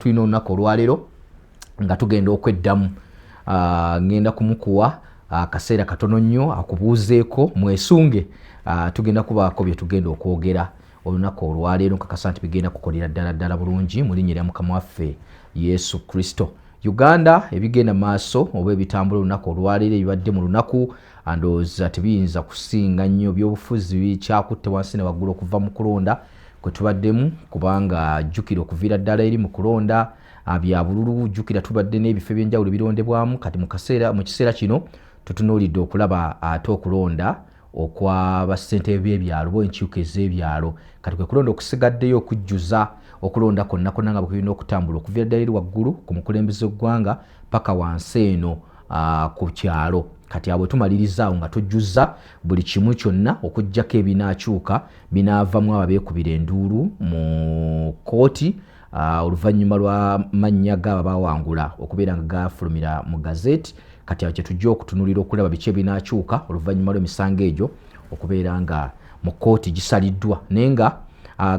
Tulina olunaku olwaleero nga tugenda okweddamu. Ngenda kumukuwa akaseera katono nnyo akubuuzeeko mwesunge. Tugenda kubaako bye tugenda okwogera olunaku olwaleero, nkakasa nti bigenda kukolera ddala ddala bulungi mu linnya lya Mukama waffe Yesu Kristo. Uganda, ebigenda maaso oba ebitambula olunaku olwaleero, ebibadde mu lunaku, ndowooza tebiyinza kusinga nnyo. Byobufuzi bikyakutte wansi ne waggulu okuva mu kulonda kwe tubaddemu, kubanga jjukira okuviira ddala eri mu kulonda bya bululu, jjukira tubadde n'ebifo ebyenjawulo ebirondebwamu. Kati mu kiseera kino tutunuulidde okulaba ate okulonda okwa bassentebe b'ebyalo oba enkiiko ez'ebyalo. Kati kwe kulonda okusigaddeyo okujjuza okulonda kwonna kwonna nga bwe kulina okutambula, okuviira ddala eri waggulu ku mukulembeze w'eggwanga paka wansi eno ku kyalo. Kati awo tumaliriza awo nga tujjuza buli kimu kyonna, okuggyako ebinaakyuka binaavamu abo abeekubira enduulu mu kkooti oluvannyuma lwa mannya gaabo bawangula okubeera nga gafulumira mu gazeti. Kati awo kyetujja okutunulira okulaba biki ebinaakyuka oluvannyuma lw'emisango egyo okubeera nga mu kkooti gisaliddwa. Naye nga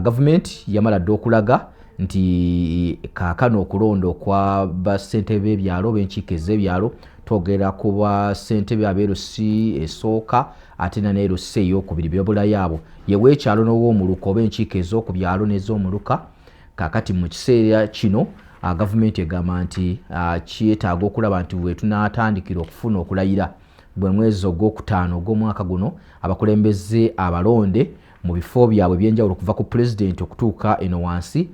gavumenti yamala dda okulaga nti kaakano okulonda okwa bassentebe b'ebyalo oba enkiiko ez'ebyalo, twogera ku bassentebe ab'e LC esooka ate na ne LC ey'okubiri, byobulayo abo yeweekyalo n'ow'omuluka oba enkiiko ez'oku byalo n'ez'omuluka. Kaakati mu kiseera kino gavumenti egamba nti kyetaaga okulaba nti bwe tunaatandikira okufuna okulayira bwe mwezi ogwokutaano ogw'omwaka guno, abakulembeze abalonde mu bifo byabwe ebyenjawulo okuva ku pulezidenti okutuuka eno wansi,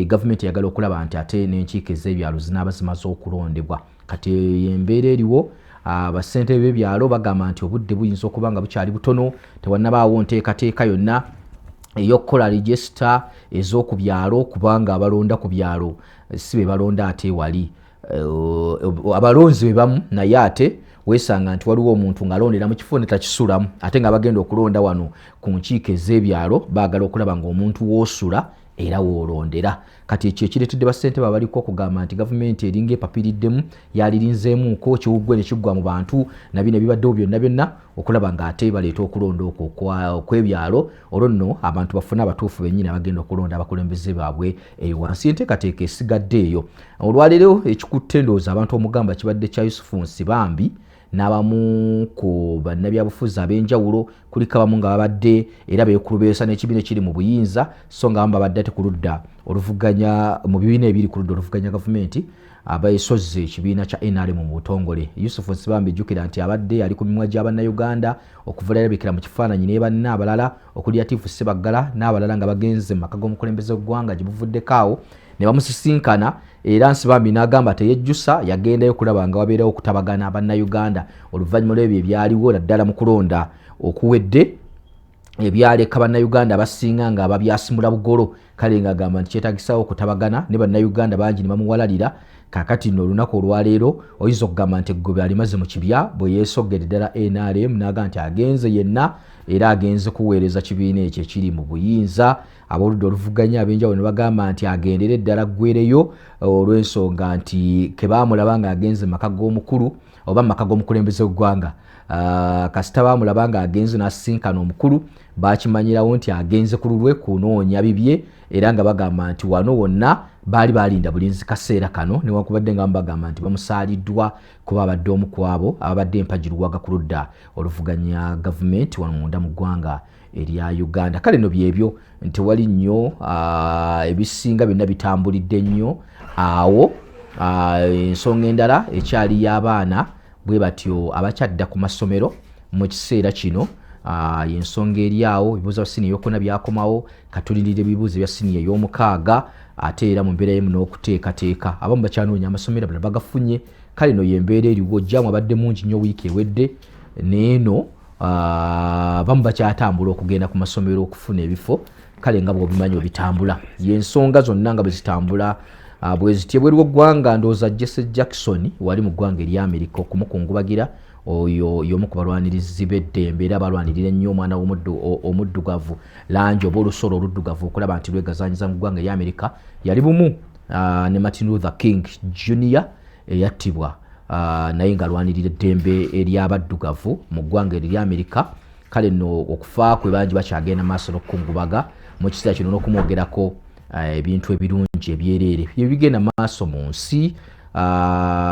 gavumenti eyagala okulaba nti ate n'enkiiko ez'ebyalo zinaaba zimaze okulondebwa. Kati embeera eriwo, bassentebe b'ebyalo bagamba nti obudde buyinza okuba nga bukyali butono, tewannabaawo nteekateeka yonna ey'okukola register ez'oku byalo, kubanga abalonda ku byalo si be balonda ate wali. Abalonzi be bamu, naye ate weesanga nti waliwo omuntu ng'alondera mu kifo ne takisulamu, ate nga bagenda okulonda wano ku nkiiko ez'ebyalo baagala okulaba ng'omuntu w'osula era woolondera. Kati ekyo ekireetedde bassentebe abaliko okugamba nti gavumenti eringa epapiriddemu, yalirinzeemuuko kiwuggwe ne kiggwa mu bantu nabino ebibaddewo byonna byonna, okulaba ng'ate baleeta okulonda okwo okw'ebyalo, olwo nno abantu bafune abatuufu bennyini abagenda okulonda abakulembeze baabwe eyo wansi. Enteekateeka esigadde eyo. Olwaleero ekikutte ndowooza abantu omugamba kibadde kya Yusufu Nsibambi n'abamu ku bannabyabufuzi ab'enjawulo, kuliko abamu nga babadde era beekulubeesa n'ekibiina ekiri mu buyinza, so nga abamu babadde ate ku ludda oluvuganya mu bibiina ebiri ku ludda oluvuganya gavumenti, abeesozze ekibiina kya NRM mu butongole. Yusufu Nsibambi, jjukira nti abadde ali ku mimwa gya Bannayuganda okuva lyalabikira mu kifaananyi ne banne abalala okuli Latifu Ssebaggala n'abalala nga bagenze mu maka g'omukulembeze w'eggwanga gye buvuddeko awo ne bamusisinkana. Era Nsibambi n'agamba teyejjusa, yagendayo okulaba nga wabeerawo okutabagana Bannayuganda oluvannyuma lw'ebyo ebyaliwo naddala mu kulonda okuwedde ebyaleka Bannayuganda abasinga nga babyasimula bugolo. Kale ng'agamba nti kyetagisawo okutabagana ne Bannayuganda bangi ne bamuwalalira. Kaakati nno olunaku olwaleero oyinza okugamba nti eggobe alimaze mu kibya bwe yeesoggedde ddala NRM, n'agamba nti agenze yenna era agenze kuweereza kibiina ekyo ekiri mu buyinza. Ab'oludda oluvuganya ab'enjawulo ne bagamba nti agendere ddala ggwereyo, olw'ensonga nti kebaamulaba ng'agenze mu maka g'omukulu oba mu maka g'omukulembeze w'eggwanga, kasita baamulaba ng'agenze n'asisinkana omukulu, bakimanyirawo nti agenze ku lulwe kunoonya bibye. Era nga bagamba nti wano wonna baali balinda bulinzi kaseera kano, newankubadde nga bagamba nti bamusaaliddwa kuba abadde omu ku abo ababadde empagiruwaga ku ludda oluvuganya gavumenti wano munda mu ggwanga erya Uganda. Kale no byebyo, tewali nnyo ebisinga, byonna bitambulidde nnyo awo. Ensonga endala ekyali y'abaana bwe batyo abakyadda ku masomero mu kiseera kino, yensonga eri awo. Ebibuuzo bya siniya eyokuna byakomawo, katulindira ebibuuzo ebya siniya ey'omukaaga. Ate era mu mbeera yemu n'okuteekateeka, abamu bakyanoonya amasomero, abalala bagafunye. Kale no yembeera eriwo. Jjamu abadde mungi nnyo wiiki ewedde neeno, abamu bakyatambula okugenda ku masomero okufuna ebifo. Kale nga bw'obimanyi obitambula, yensonga zonna nga bwe zitambula bwe zityo. Ebweru w'eggwanga, ndowooza Jesse Jackson wali mu ggwanga erya Amerika okumukungubagira. Oyo y'omu ku balwanirizi b'eddembe era balwanirira ennyo omwana omuddugavu, langi oba olusolo oluddugavu okulaba nti lwegazanyiza mu ggwanga erya Amerika. Yali bumu ne Martin Luther King Junior eyattibwa, naye ng'alwanirira eddembe ery'abaddugavu mu ggwanga eryo erya Amerika. Kale nno okufa kwe bangi bakyagenda maaso n'okukungubaga mu kiseera kino n'okumwogerako. Ebintu ebirungi ebyereere byebigenda maaso mu nsi,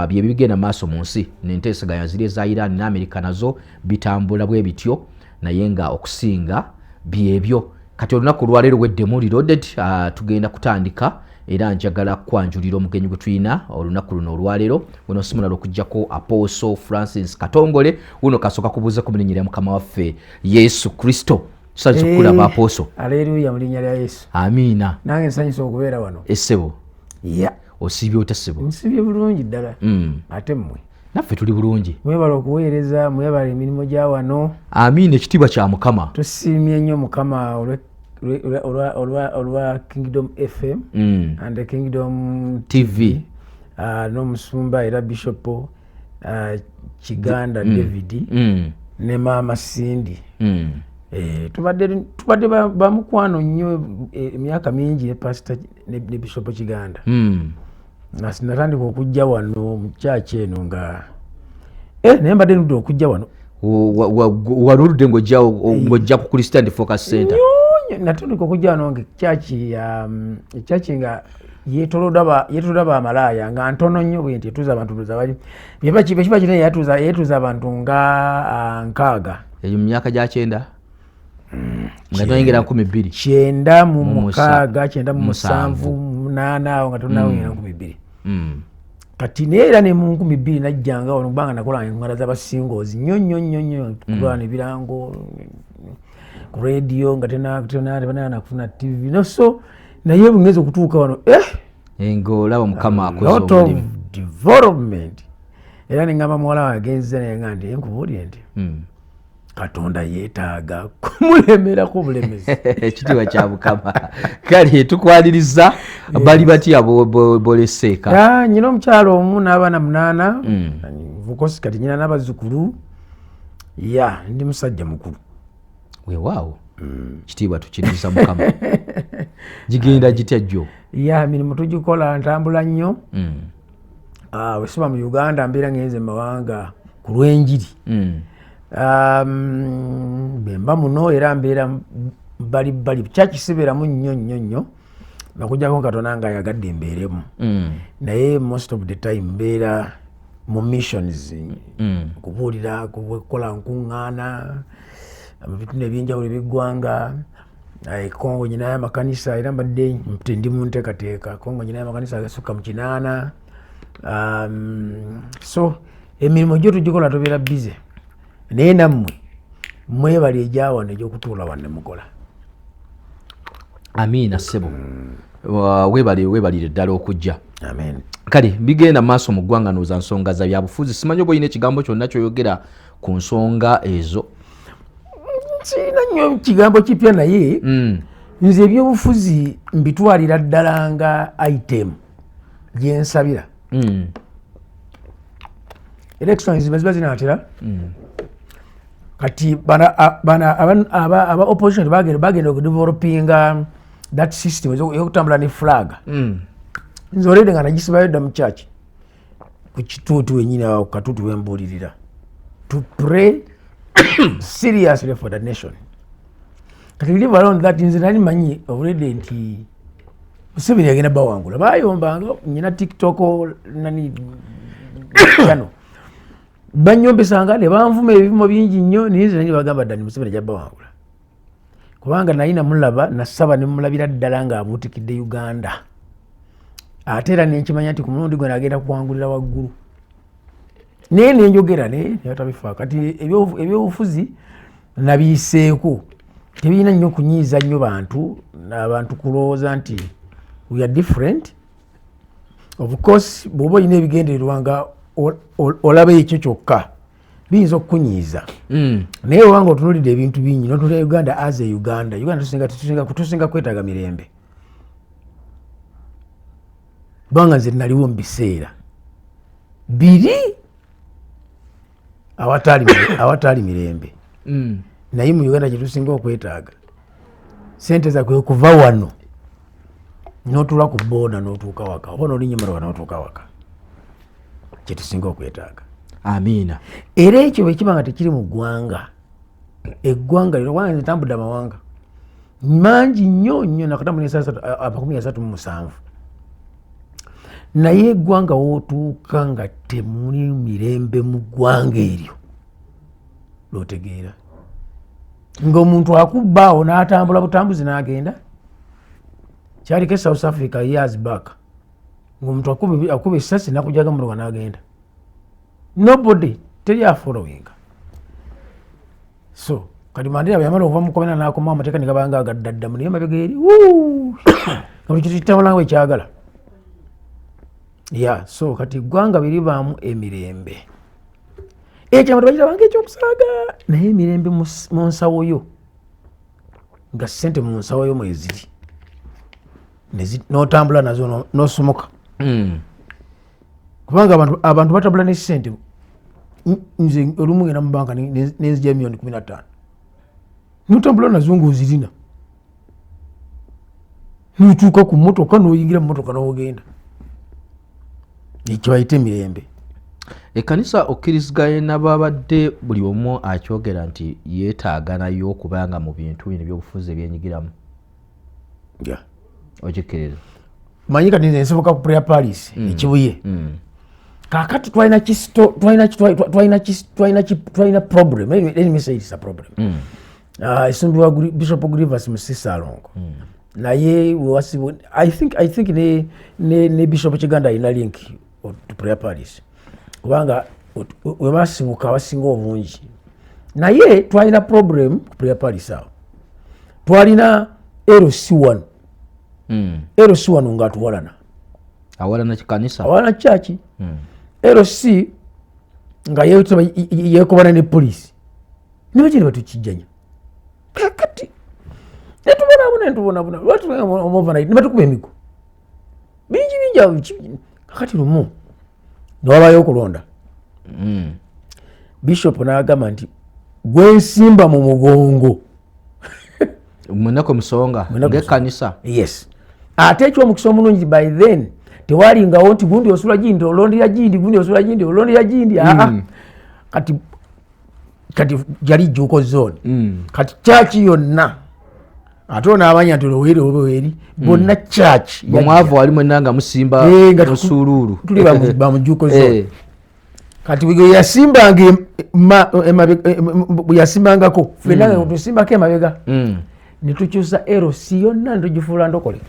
byebigenda maaso mu nsi nenteeseganya ziri eza Iran ne Amerika nazo bitambula bwe bityo, naye nga okusinga byebyo. Kati olunaku olwaleero weddemu reloaded, tugenda kutandika era njagala kwanjulira omugenyi gwe tulina olunaku luno olwaleero. Guno si mulala okuggyako Apostle Francis Katongole. Wuno kasooka kubuuza ku linnya lya Mukama waffe Yesu Kristo. Tusanyusa okukulaba, Apostle. Aleluya, mu linnya lya Yesu. Amiina. Nange nsanyusa okubeera wano. Essebo. Ya. Osiibye otya, ssebo? Nsibye bulungi ddala. Ate mmwe? Naffe tuli bulungi. Mwebala okuweereza, mwebala emirimu gya wano. Amiina, ekitiibwa kya Mukama. Tusiimye nnyo Mukama olwa Kingdom FM and the Kingdom TV. N'omusumba era Bishop Kiganda David ne Maama Cindy. Tubadde bamukwano nnyo emyaka mingi ne Pastor ne Bishop Kiganda. Natandika okujja wano mu kyaki eno nga naye mbadde nudde okujja wano. Waluludde ng'ojja ku Christian Focus Center? Nnyo. Natandika okujja wano nga kyaki ekyaki nga yeetolodwa bamalaaya, nga ntono nnyo bwe nti etuuza abantu, ndoza bali byekiba kinene, yetuuza abantu nga 60. Eyo mu myaka gya 90 nga tonayingira 2000. 96, Mu 97, 8 awo nga tonawingira 2000. Kati naye era ne mu 2000 najjanga wano, kubanga nakolanga enkuŋŋaana z'abasingles nnyo nnyo nnyo nnyo, kulwana ebirango ku radio nga tebanana kufuna TV no. So naye bwengeza okutuuka wano, Ng'olaba Mukama akoze lot of omulimu. development. Era neŋŋamba muwala wange agenziza naye nga nti nkubuulire nti Katonda yeetaaga kumulemerako bulemezi. Ekitiibwa kya Mukama. Kale tukwaniriza. Bali batya boleseeka? Ya, nyina omukyalo omu n'abaana munaana. Vukosi kati nyina n'abazzukulu. Ya, ndi musajja mukulu. Weewaawo, kitiibwa tukiriza Mukama. Gigenda gitya jjo? Ya, mirimu tugikola, ntambula nnyo. Ah, bwe siba mu Uganda mbeera ngenze mu mawanga ku lw'enjiri. Bwe mba muno era mbeera bali bali kyakisibeeramu nnyo nnyo nnyo, nakujjako Katonda nga ayagadde mbeeremu. Naye most of the time mbeera mu missions, kubuulira, kukola nkuŋŋaana mu bitundu ebyenjawulo ebyeggwanga. Congo nyinayo amakanisa, era mbadde nti ndi mu nteekateeka. Congo nyinayo amakanisa agasukka mu 8. So emirimu gyo tugikola, tubeera busy, naye nammwe mwebali egyawano egyokutuula wanne mukola. Amiina, ssebo. Weebale, weebalire ddala okujja. Amen. Kale bigenda maaso mu ggwanga nooza nsonga za byabufuzi. Simanyi oba olina ekigambo kyonna kyoyogera ku nsonga ezo. Sirina nnyo kigambo kipya, naye nze ebyobufuzi mbitwalira ddala nga item gyensabira. Elections ziba zinaatera. Kati bana aba opposition bagenda okudevelopinga that system ey'okutambula ne flag. Nze already nga nagisibayo dda mu church ku kituuti wenyini awo, ku katuuti wembuulirira, to pray seriously for the nation. Kati leave alone that, nze nali manyi already nti Museveni agenda bawangula. Bayombanga nyina TikTok nani channel, banyombesanga ne banvuma ebivumo bingi nnyo, naye nze nali bagamba ddani Museveni ajja bawangula, kubanga nali namulaba, nasaba nemulabira ddala ng'abuutikidde Uganda. Ate era nenkimanya nti ku mulundi gwena agenda kuwangulira waggulu, naye nenjogera naye nebatabifa. Kati ebyobufuzi nabiyiseeko, tebirina nnyo kunyiiza nnyo bantu, abantu kulowooza nti we are different. Of course bw'oba olina ebigendererwa nga olaba ekyo kyokka, biyinza okukunyiiza. Naye obanga otunulidde ebintu bingi notunulira Uganda as a Uganda, Uganda tusinga kwetaaga mirembe, kubanga nze naliwo mu biseera biri awataali mirembe. Naye mu Uganda kyetusinga okwetaaga sente zakwe kuva wano notula ku booda notuuka waka, oba nolinnya emotoka notuuka waka, kyetusinga okwetaaga. Amiina. Era ekyo bwekiba nga tekiri mu ggwanga, eggwanga lino, kubanga nze ntambudde amawanga. Mangi nnyo nnyo, nakatambula ensi 37. Naye eggwanga wootuuka nga temuli mirembe mu ggwanga eryo, lwotegeera ng'omuntu akubba awo n'atambula butambuzi n'agenda. Kyaliko e South Africa years back, ng'omuntu akuba essasi nakujaga muloga n'agenda, nobody, teri afollowinga. So kati Mandela bwe yamala okuva mukomera n'akomawo, amateeka ne gabanga agaddaddamu, naye mabega eri nga buli kintu kitambula nga bwekyagala. Ya, so kati eggwanga biribaamu emirembe, ekyo abantu bakirabanga ekyokusaaga, naye emirembe mu nsawo yo, nga ssente mu nsawo yo mweziri, n'otambula nazo n'osomoka. Kubanga abantu batambula ne ssente. Nze olumu ngenda mu banka nenzija 15 miliyoni, notambula nazo ngaozirina, notuuka ku motoka, noyingira mu motoka nogenda. Ekyo bayita emirembe. Ekkanisa okkiriziganye nababadde buli omu akyogera nti yeetaaga nayo okubanga mu bintu bino ebyobufuzi ebyenyigiramu? Okikkiriza? Manyi, kati nze nsibuka ku prayer parish ekibuye. Kakati twalina twalina problem. Let me say it's a problem. Esumbibwa Bishop Grivas Musisalongo. Naye wewasibu, I think ne Bishop Kiganda alina link to prayer parish, kubanga webasibuka abasinga obungi. Naye twalina problem ku prayer parish awo, twalina LC1. LC1 ngaatuwalana. Awalana kikanisa? Awalana kyaki. LC nga yekobana ne poliisi, nibakiri batukijjanya. Kakati netubonabona, netubonabona overnight nebatukuba emigo bingi bingi awo. Kakati lumu newabayo okulonda. Bishop n'agamba nti gwensimba mu mugongo. Mwenako musonga ng'ekkanisa. Yes, ate ekyomukisa omulungi, by then tewalingawo nti gundi osula gindi olondera gindi, gundi osula gindi olondera gindi. Aa, kati yali Jjuuko Zone. Kati kyaki yonna, ate onaamanya nti oloweri oba weri bonna kyaki. Omwavu wali mwenna nga musimba. Eh, nga osuuluulu. Tuli bamujuuko zone. Kati bwe yasimbanga bwe yasimbangako, fenna nga tusimbako emabega, netukyusa LC yonna netugifuula ndokole.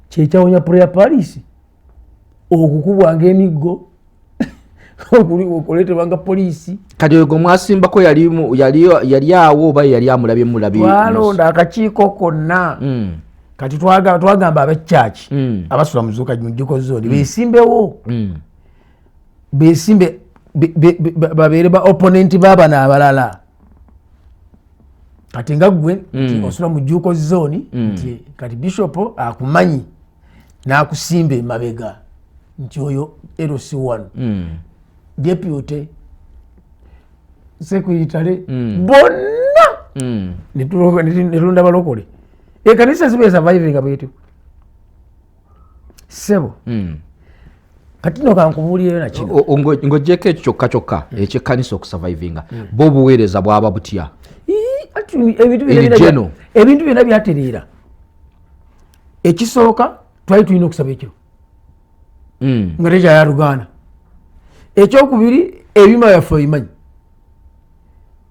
Kyekyawonya prayer parish okukubwanga emiggo, okuleetebwanga poliisi. Kati oyo gwe mwasimbako yali awo oba yali amulabye mulabi? Twalonda akakiiko konna. Kati twagamba abakyaki abasula muzuka Mujjuko Zone besimbewo, besimbe babeere ba opponent babano abalala. Kati nga gwe nti osula mu Jjuuko Zone, nti kati bishop akumanyi n'akusimba emabega nti oyo LC1, deputy secretary, bonna. Netulonda balokole. Ekanisa zibe surviving bwetyo, sebo. Kati no kankubuulireyo nakino. Ng'oggyeko ekyo kyokka kyokka ekyekkanisa okusurvivinga, bo obuweereza bwaba butya? Ii, ati ebintu byonna In general. Ebintu byonna byatereera. Ekisooka, twali tulina okusaba ekiro nga tekyayaluganda. Ekyokubiri, ebyuma byaffe obimanyi,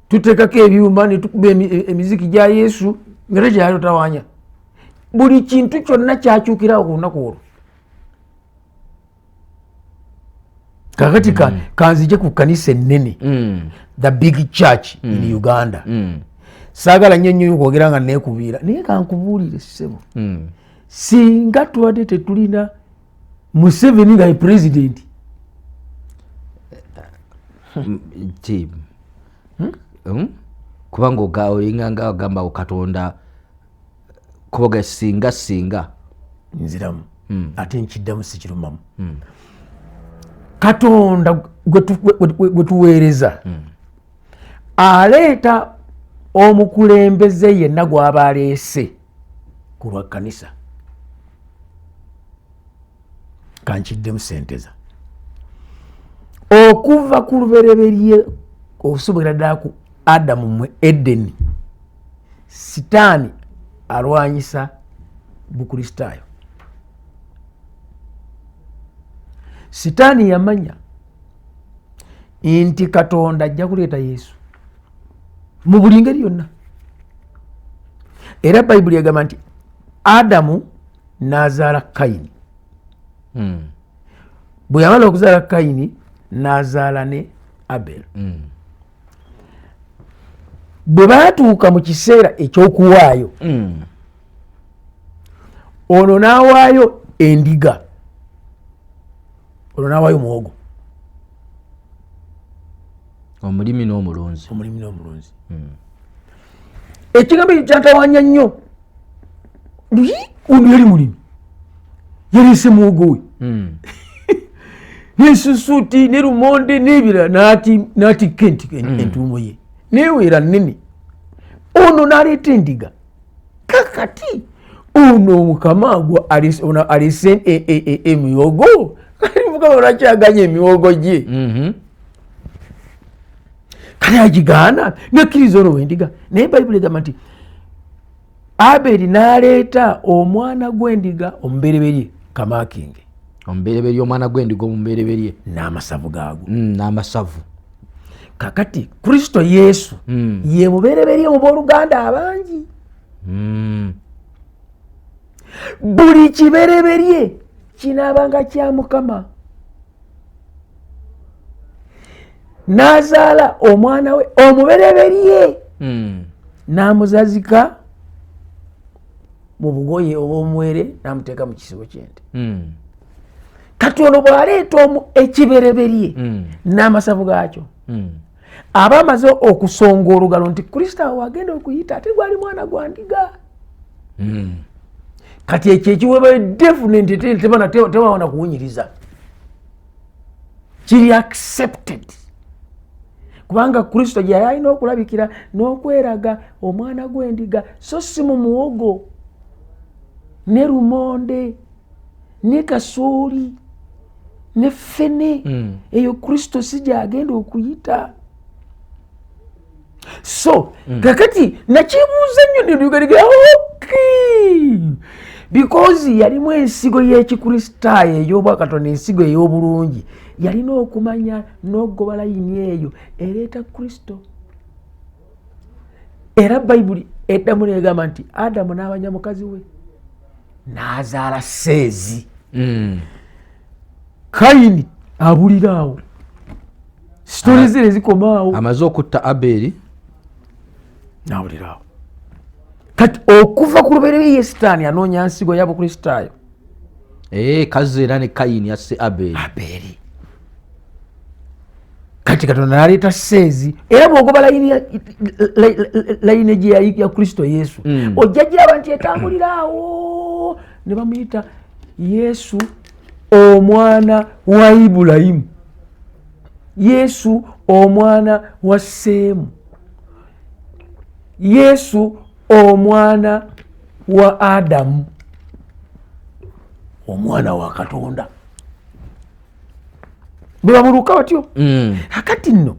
tuteekako ebyuma netukuba emiziki gya Yesu nga tekyayalutawanya. Buli kintu kyonna kyakyukirawo ku lunaku olwo. Kakati kanzije ku kanisa ennene, the big church in Uganda. Saagala nnyo nnyo okwogera nga neekubiira, naye kankubuulire, ssebo. Singa tubadde tetulina Museveni nga ye president, Ki? Kubanga olinga nga ogamba Katonda kubaga singa singa. Nziramu ate nkiddamu, sikirumamu. Katonda gwe tuweereza aleeta omukulembeze yenna gw'aba aleese ku lwa kkanisa. Kankiddemu senteza. Okuva ku lubereberye okusobolera ddala ku Adamu mu Edeni, Sitaani alwanyisa Bukristaayo. Sitaani yamanya nti Katonda ajja kuleeta Yesu mu buli ngeri yonna. Era Bayibuli egamba nti Adamu n'azaala Kayini. Bwe yamala okuzaala Kayini, n'azaala ne Abel. Bwe baatuuka mu kiseera ekyokuwaayo, ono n'awaayo endiga, ono n'awaayo muwogo. Omulimi n'omulunzi. Omulimi n'omulunzi. Ekigambo ekyo kyantawanya nnyo. Ono yali mulimi, yaleese muwogo we nesusuuti ne lumonde n'ebirala, n'atikka entuumo ye neweera nnene. Ono n'aleeta endiga. Kakati ono Mukama agwa alese emiwogo, kati Mukama lwakyaganya emiwogo gye? Kale agigaana nakkiriza ono wendiga. Naye Bayibuli egamba nti Aberi n'aleeta omwana gw'endiga omubereberye, kamakinge. Omubereberye, omwana gw'endiga omubereberye. N'amasavu gaagwo. N'amasavu. Kakati Kristo Yesu ye mubereberye mu booluganda abangi. Buli kibereberye kinaabanga kya Mukama. N'azaala omwana we omubereberye, n'amuzazika mu bugoye obw'omwere, n'amuteeka mu kisibo ky'ente. Kati ono bw'aleeta ekibereberye n'amasavu gaakyo, aba amaze okusonga olugalo nti Kristo awo agenda okuyita, ate gwali mwana gwa ndiga. Kati ekyo ekiweebwayo definite, tebawona kuwunyiriza, kiri accepted, kubanga Kristo gye yali alina okulabikira n'okweraga omwana gw'endiga, so si mu muwogo ne lumonde ne kasooli ne ffene. Eyo Kristo si gyagenda okuyita. So kakati nakibuuza nnyo nedugalige, okay, because yalimu ensigo y'Ekikristaayo ey'obwakatonda, ensigo ey'obulungi. Yalina okumanya n'okugoba layini eyo ereeta Kristo. Era Bayibuli eddamu negamba nti Adamu n'abanya mukazi we, n'azaala Seezi. Kayini abuliraawo, story zire zikomaawo. Amaze okutta Aberi. Nabuliraawo. Kati okuva ku lubereberye ye Sitaani anoonya nsigo y'Abukristaayo. Eh, kazi era ne Kayini asse Aberi. Aberi. Kati Katonda naleeta Seezi. Era bwogoba layini ya Kristo Yesu, ojja giraba nti etambuliraawo ne bamuyita Yesu omwana wa Ibulayimu, Yesu omwana wa Seemu, Yesu omwana wa Adamu, omwana wa Katonda. Bwe babuluka batyo. Akati nno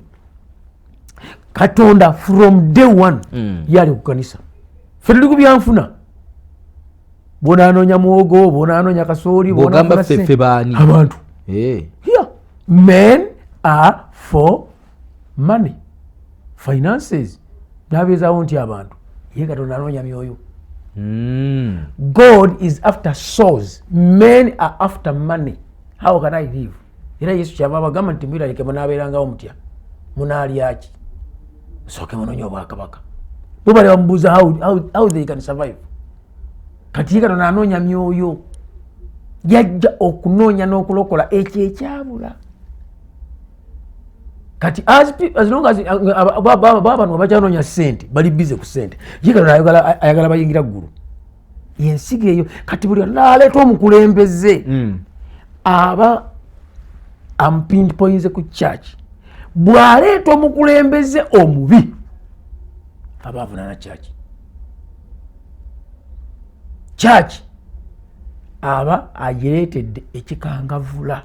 Katonda from day one yali ku kanisa. Fe tuli ku byanfuna, bonanoonya muwogo, bonanoonya kasooli. Bw'ogamba ffe baani? Abantu. Yeah. Men are for money, finances, nabeezaawo nti abantu. Ye Katonda anoonya myoyo. God is after souls, men are after money. How can I live? Era Yesu kyava abagamba nti mwiralike munaabeerangawo mutya, munaalyaki, musooke munoonya obwakabaka. Bo bali bamubuuza how they can survive. Kati ye Katonda anoonya myoyo, yajja okunoonya n'okulokola ekyo ekyabula. Kati as long as bano bakyanoonya sente, bali busy ku sente, ye Katonda ayagala bayingira ggulu, yensiga eyo. Kati buli naleeta omukulembeze, aba amupinpoinze ku church. Bw'aleeta omukulembeze omubi, aba avunaana church. Church aba agireetedde ekikangavula.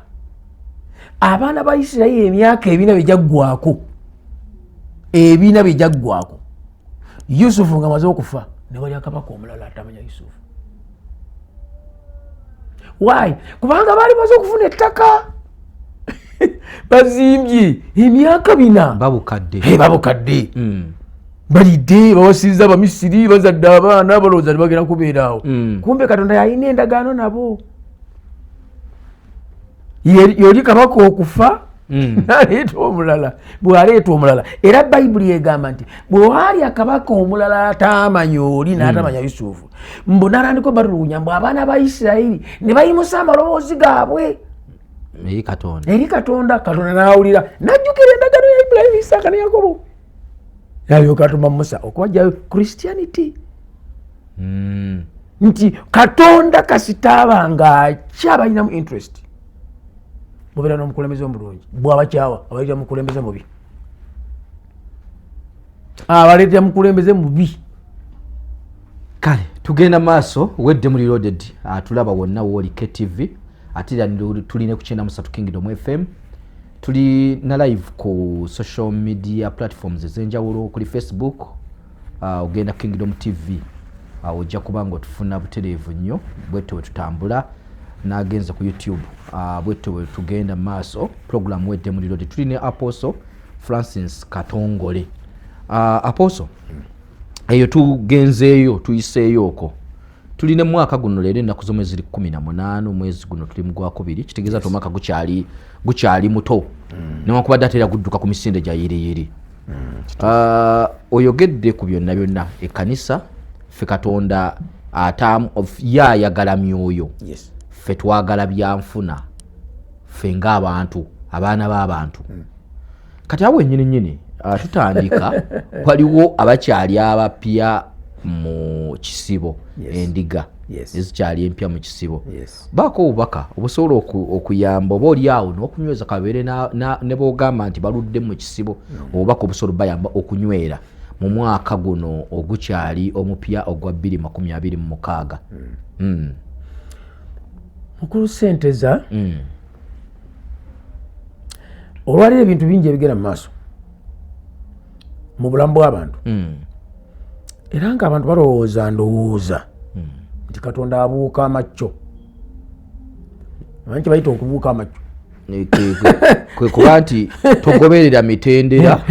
Abaana ba Isirayiri emyaka 400 bye gyaggwako, 400 bye gyaggwako. Yusufu nga amaze okufa ne walya kabaka omulala atamanya Yusufu. Why? Kubanga baali baze okufuna ettaka, bazimbye emyaka 4, babukadde, babukadde, balidde, bawasizza Abamisiri, bazadde abaana, balowooza tebagenda kubeeraawo. Kumbe Katonda yalina endagaano nabo. Yoli kabaka okufa naleeta omulala, bw'aleeta omulala, era Bayibuli egamba nti bwe waalya kabaka omulala ataamanya oli n'atamanya Yusufu, mbu n'atandika obatulugunya, mbu abaana ba Isirayiri ne bayimusa amaloboozi gaabwe eri Katonda, eri Katonda. Katonda n'awulira, n'ajjukira endagaano ya Ibulayimu, Isaaka ne Yakobo, n'alyoka atuma Musa okubajjayo Christianity. Nti Katonda kasitaaba ng'akyabalinamu interest, mubeera n'omukulembeze omulungi. Bw'abakyawa abaleetera mukulembeze mubi, abaleetera mukulembeze mubi. Kale tugenda maaso. Wedde muli loaded, atulaba wonna wooli KTV, ate era tuli ne ku 93 Kingdom FM. Tuli na live ku social media platforms ez'enjawulo, kuli Facebook, ogenda Kingdom TV, ojja kuba nga otufuna butereevu nnyo. Bwetyo bwe tutambula n'agenze ku YouTube, bwetyo bwe tugenda mu maaso. Program wedde muli loaded, tuli ne Apostle Francis Katongole. Apostle, eyo tugenzeeyo, tuyiseeyo okwo. Tulina mwaka guno leero ennaku z'omwezi ziri 18, omwezi guno tuli mu gwakubiri, kitegeeza nti omwaka gukyali muto, newankubadde ate era gudduka ku misinde gya yiriyiri. Oyogedde ku byonna byonna ekkanisa. Ffe Katonda ye ayagala myoyo, ffe twagala byanfuna, ffe ng'abantu, abaana b'abantu. Kati awo wennyini nnyini, tutandika, waliwo abakyali abapya mu kisibo, endiga ezikyali empya mu kisibo. Baako obubaka obusobola okuyamba oba oli awo n'okunyweza kabeere ne bwogamba nti baludde mu kisibo, obubaka obusobola obayamba okunywera mu mwaka guno ogukyali omupya ogwa 2026. Mukulu Senteza, olwaliro ebintu bingi ebigenda mu maaso mu bulamu bw'abantu, era nga abantu balowooza, ndowooza nti Katonda abuuka amakyo. Amanyi kyebayita okubuuka amakyo? Kwe kuba nti togoberera mitendera,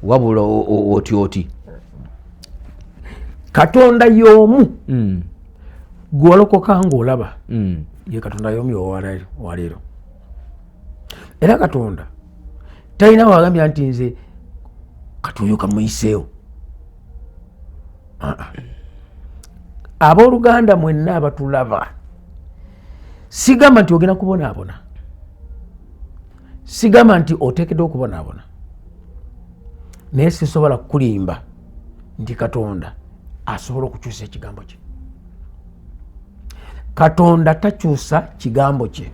wabula oti oti. Katonda y'omu gwewalokoka ng'olaba, ye Katonda y'omu waleero. Era Katonda talina wagambya nti nze kati oyo kamuyiseewo. Ah, ah. Abooluganda mwenna abatulaba, sigamba nti ogenda kubonaabona, sigamba nti oteekeddwa okubonaabona, naye sisobola kukulimba nti Katonda asobola okukyusa ekigambo kye. Katonda takyusa kigambo kye.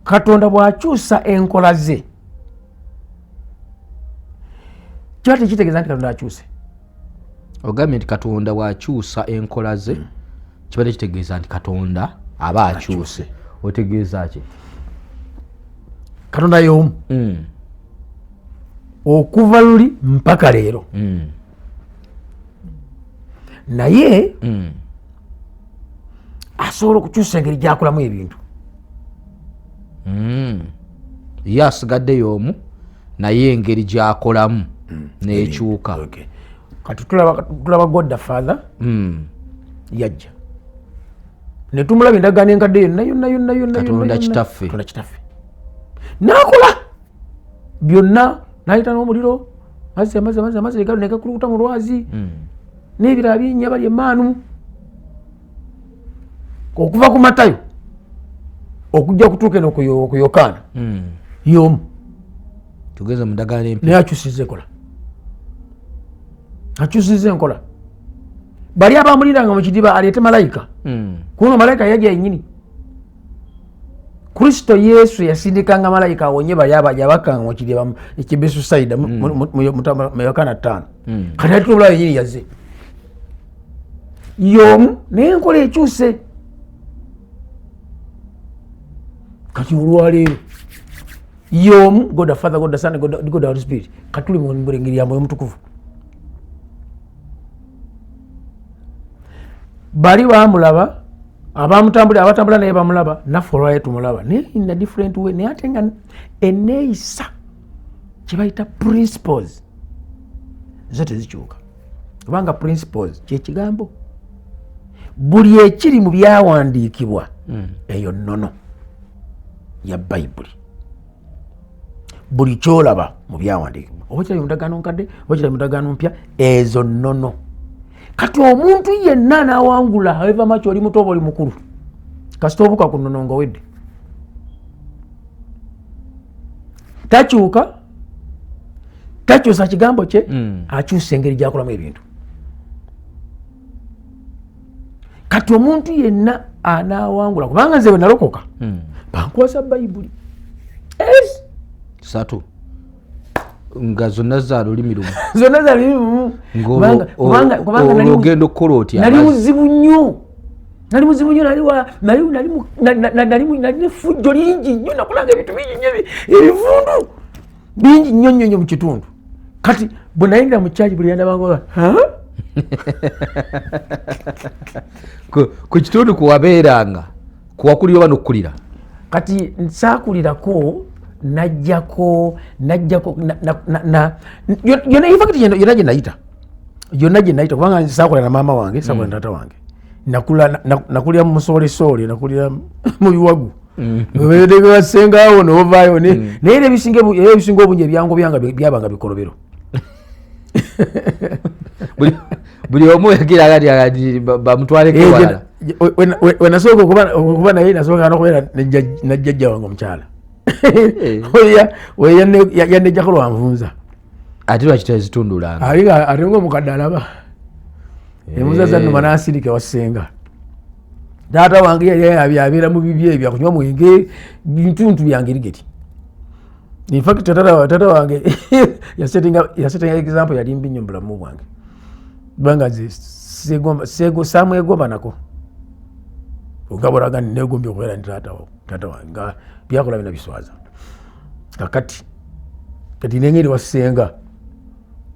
Katonda bw'akyusa enkola ze, kiba tekitegeeza nti Katonda akyuse. Ogambye nti Katonda bw'akyusa enkola ze, kiba tekitegeeza nti Katonda aba akyuse. Otegeeza ki? Katonda y'omu okuva luli mpaka leero, naye asobola okukyusa engeri gyakolamu ebintu. Ye asigadde y'omu, naye engeri gyakolamu nekyuka. Okay. Kati tulaba God the Father yajja ne tumulaba endagaano enkadde yonna yonna yonna yonna. Katonda yonna, yonna. Kitaffe. Katonda Kitaffe n'akola byonna, n'ayita n'omuliro, mazzi, amazzi, amazzi, amazzi negakulukuta mu lwazi, n'ebirala binnya, bali emaanu okuva ku Matayo okujja kutuuka eno ku Yokaana, y'omu. Tugeze mu ndagaano empya. Naye akyusiza enkola, akyusiza enkola. Bali abamuliranga mu kidiba aleete malayika, kubanga malayika yajja yennyini. Kristo Yesu yasindikanga malayika awonye bali yabakkanga mu kidiba eky'e Besusayida mu Yokaana 5. Kati ate obulawo yennyini yazze y'omu, naye enkola ekyuse. Kati olwaleero y'omu, God the Father, God the Son, God the Holy Spirit. Kati tuli mu ngeri ya Mwoyo Mutukuvu. Bali bamulaba, abamutambula, abatambula naye bamulaba, naffe olwayo tumulaba, naye in a different way. Naye ate nga eneeyisa kyebayita principles zo tezikyuka, kubanga principles kyekigambo buli ekiri mu byawandiikibwa. Eyo nnono ya Bayibuli. Buli kyolaba mu byawandiikibwa, oba kirabye mu ndagaano nkadde oba kirabye mu ndagaano mpya, ezo nnono. Kati omuntu yenna n'awangula, however much oli muto oba oli mukulu, kasita obuka ku nnono nga owedde. Takyuka, takyusa kigambo kye. Akyusa engeri gyakolamu ebintu. Kati omuntu yenna anaawangula, kubanga nze bwe nalokoka, bankwasa Bayibuli. Satu nga zonna za lulimi lumu. Zonna za lulimi lumu. Kubanga ogenda okukola otya? Nali muzibu nnyo, nali muzibu nnyo, nali nefujjo lingi nnyo, nakulanga ebintu bingi nnyo, ebivundu bingi nnyo nnyo nnyo mu kitundu. Kati bwe nayingira mu kyaki, buli yandabanga. Ku kitundu kuwabeeranga, kuwakulira oba nokukulira? Kati nsaakulirako, najjako najjako yonna, in fact yonna gye nayita, yonna gye nayita, kubanga saakulira na maama wange, saakulira na taata wange. Nakulira mu musolesoole, nakulira mu biwagu basengawo novaayo, naye era ebisinga obungi ebyangu byanga byabanga bikolobero. Buli omu yagira bamutwaleko ewalala. Wenasooka okuba naye, nasooka nokubeera najjajja wange omukyala. Yanejjako lwanvunza. Ate lwaki tezitundulanga? Ate nga omukadde alaba envunza zannuma, nasirika wasenga. Taata wange yali abeera mu bibi ebyo, akunywa mwenge, bintuntu byange rigeti. In fact tata wange yasettinga example yali mbi nnyo mu bulamu bwange, kubanga nze samwegomba nako nga bwolaga negombye okubeera ni taata wange, nga byakola bina biswaza. Kakati kati nengeri wasenga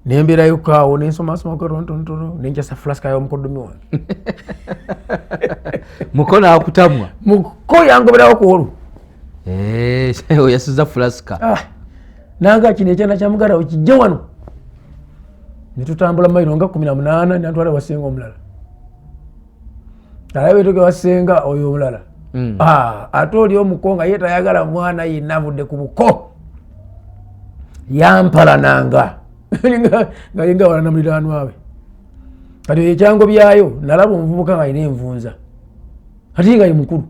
nembeerayo kaawo, nensomasoma katonotono, nenjasa flaska y'omukoddomi wange. Mukono akutamwa. Muko yangoberawo ku olwo. Oyasiza flaska. Ah, nanga kino ekyana kya muganda we kijje wano. Netutambula mayiro nga 18, nantwala wasenga omulala. Alaba etoke wasenga oyo omulala. Ah, ate oli omuko nga ye tayagala mwana yenna avudde ku buko, yampalananga nga yenga walana muliraanwa we. Kati oyo ekyango byayo, nalaba omuvubuka nga alina envunza, ate nga ye mukulu,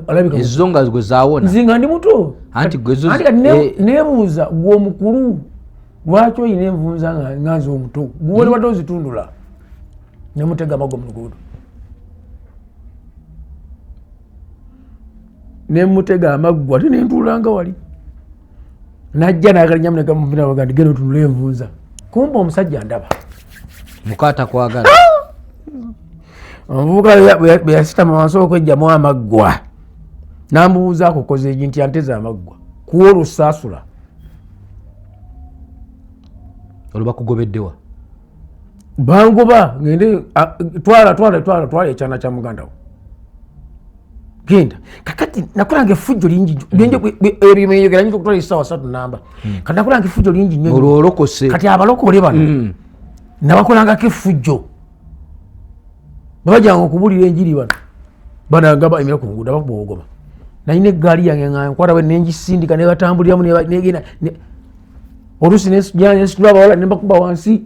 alabika ezo nga gwe zawona. Nze nga ndi muto. Anti gwe zo Anti kati nebuuza, gwe omukulu lwaki oyina envunza nga nze omuto? Gwe wali ozitundula. Nemutega amago mu luguudo, nemutega amaggwa, ate nentuulanga wali. Najja nagalinyamu negamuvinaaga nti genda otunule envunza. Kumba omusajja ndaba. Mukaata kwagala. Omuvubuka bwe yasitama wansi okwejjamu amaggwa, nambuuza akukoze egi nti anteze amaggwa. Kuolwo saasula. Olwo bakugobeddewa? Bangoba ngende twala twala twala twala ekyana kya muganda wo, genda. Kakati nakolanga effujjo lingi. Ebyo nyinza okutwala essaawa 3 namba. Kati nakolanga effujjo lingi nnyo. Olwo olokose. Kati abalokole bano nabakolangako effujjo. Bwebajjanga okubulira enjiri, bano bananga bayimira ku nguudo, abakuba obugoma. Nalina eggaali yange nga nkwata bwe nengisindika, nebatambuliramu, negenda. Oluusi nensitula abawala nembakuba wansi,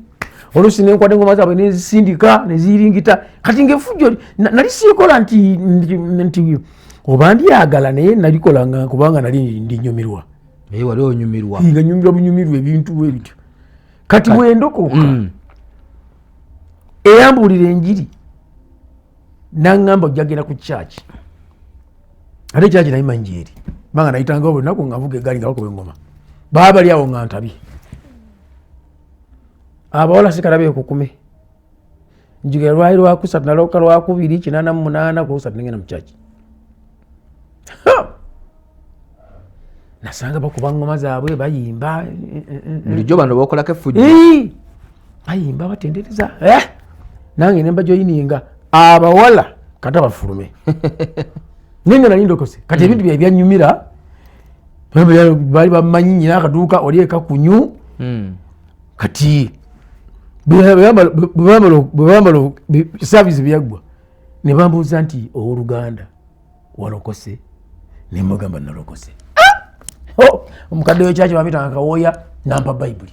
oluusi nenkwata engoma zaabwe nenzisindika neziyiringita. Kati ngaeffujjo nali sikola nti oba ndyagala, naye nalikolanga kubanga nali ndinyumirwa. Naye wali onyumirwa. Nga nyumirwa bunyumirwa ebintu bwe bityo. Kati bwendokoka, eyambuulira enjiri naŋŋamba ojja genda ku kyaki. Ate kyaki naye manyi gyeri, kubanga nayitanga buli lunaku nga nvuga eggaali nga bakuba engoma, baba bali awo nga ntabye. Abawala sikala bekukume. Njugera lwali lwakusatu, naloka lwakubiri 88, kulwokusatu nengenda mu kyaki. Nasanga bakuba ngoma zaabwe, bayimba. Bulijjo bano bokolako effujjo. Bayimba, batendereza. Nange nembajoyininga. Abawala kata bafulume. Naye nga nali ndokose. Kati ebintu byae byanyumira, baali bamanyi nyina akaduuka oli ekakunyu. Kati bwe bamala service byaggwa, ne bambuuza nti, "Owooluganda, walokose?" Nemugamba, "Nalokose." Ah! Oh, omukadde wekyaki bamuyitanga Kawooya, nampa Bayibuli.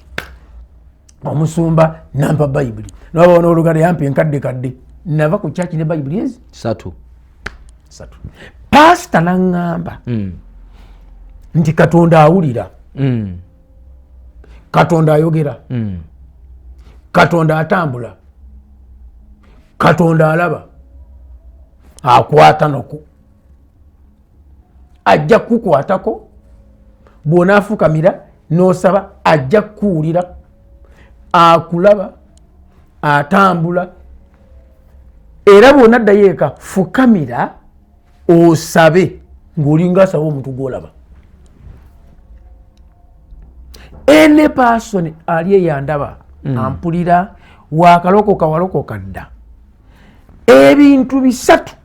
Omusumba nampa Bayibuli, nababa n'oluganda yampa enkadde kadde. Nava ku kyaki ne Bayibuli ezi satu. Satu. Pasita naŋŋamba nti Katonda awulira, Katonda ayogera, Katonda atambula, Katonda alaba, akwata noku ajja kukukwatako bw'onaafukamira n'osaba, ajja kukuwulira, akulaba, atambula. Era bw'onaddayo eka, fukamira osabe ng'olinga asaba omuntu gw'olaba. Any person ali eyandaba, ampulira, wakalokoka, walokoka dda. Ebintu bisatu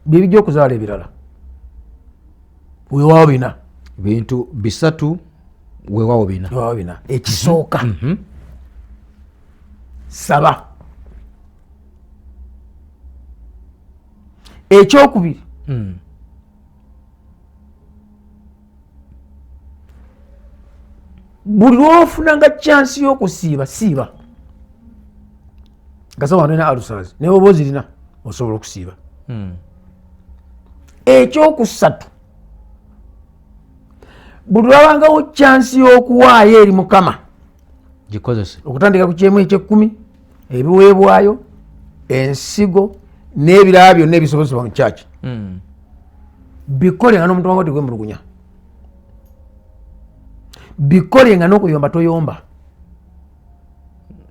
byebijja okuzaala ebirala, weewaawo bina. Bintu bisatu, weewaawo bina. Weewaawo bina. Ekisooka, saba. Ekyokubiri, buli lwofunanga chance y'okusiiba, siiba. Gasaba wanolina ulcers, naye oba ozirina, osobola okusiiba. Ekyokusatu, buli lwabangawo chance y'okuwaayo eri Mukama, gikozese. Okutandika ku kyemu ekyekkumi, ebiweebwayo, ensigo n'ebirala byonna ebisobozebwa mu kyaki, bikole nga n'omutima gwo tegwemulugunya, bikole nga n'okuyomba toyomba.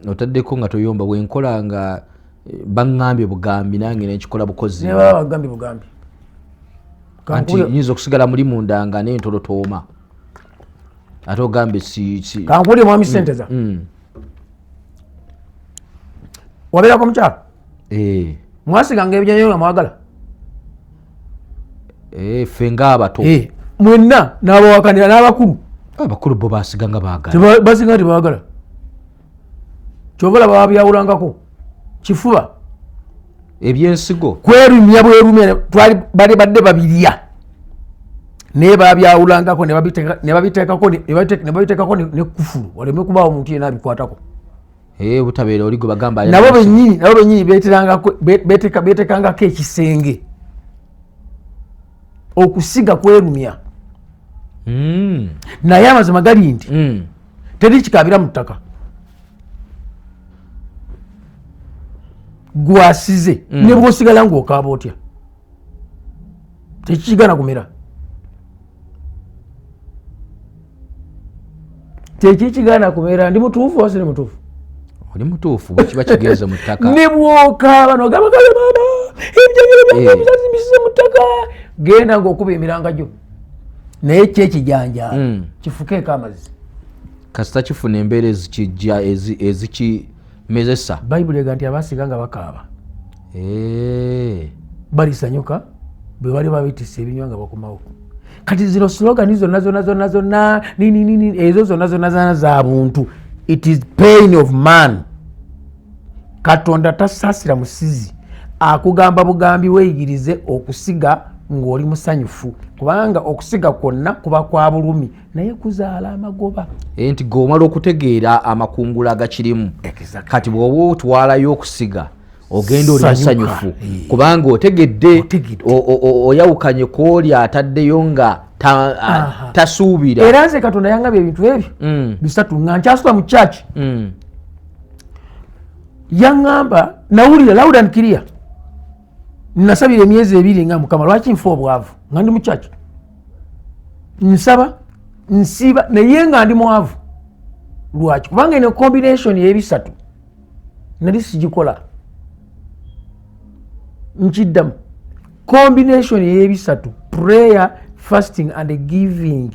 Otaddeko nga toyomba. Bwenkola nga baŋŋambye bugambi, nange nenkikola bukozi. Ne baba bagambye bugambi. Anti nyinza okusigala muli munda nga nentolotooma, ate ogambe si. Kankuwulire, mwami Senteza. Wabeerako mukyalo? Eh. Mwasiganga ebijanjalo nga mwagala? Eh, ffe ngaabato. Eh, mwenna n'abawakanira n'abakulu. Abakulu bo basiga nga baagala. Basinga tebaagala, kyova olaba babyawulangako kifuba. Ebyensigo. Kwerumya bwerumya. Twali bali badde babirya, naye babyawulangako ne babiteekako ne kufulu, waleme kubaawo omuntu yenna abikwatako. Eh, butabeera oli gwe bagamba. Nabo bennyini beetekangako ekisenge. Okusiga kwerumya. Naye amazima gali nti teri kikabira mu ttaka gwasize. Ne bwosigala ngaokaaba otya, tekikigana kumera, tekikigana kumera. Ndi mutuufu oba siri mutuufu? Oli mutuufu bwekiba kigenze mu ttaka. Ne bwokaaba nogamba, "Kale maama, ebijanjalo byange ebisasimbisize mu ttaka," genda ngaokuba emiranga gyo, naye kyekijanjaalo kifukeeko amazzi. Kasita kifuna embeera ezikijja ezikimezesa. Bayibuli ega nti abasiga nga bakaaba balisanyuka bwe bali babitisa ebinywa nga bakomawo. Kati zino slogan zonna zonna zonna zonna ninini, ezo zonna zonna zonna za buntu. It is pain of man. Katonda tasaasira musizi, akugamba bugambi weeyigirize okusiga ng'oli musanyufu, kubanga okusiga kwonna kuba kwa bulumi, naye kuzaala amagoba. Nti gweomala okutegeera amakungula agakirimu. Exactly. Kati bw'oba otwalayo okusiga, ogenda oli Sanyuka. musanyufu kubanga otegedde. Otegedde. Oyawukanye kwoli ataddeyo nga tasuubira. Era nze Katonda yangabye ebintu ebyo bisatu nga nkyasula mu kyaki. Yaŋŋamba, nawulira loud and clear. Nasabira emyezi 2 nga, "Mukama, lwaki nfa obwavu?" Nga ndi mu kyaki, nsaba, nsiiba, naye nga ndi mwavu. Lwaki? Kubanga eno combination y'ebisatu nali sigikola. Nkiddamu, combination y'ebisatu, prayer, fasting and giving,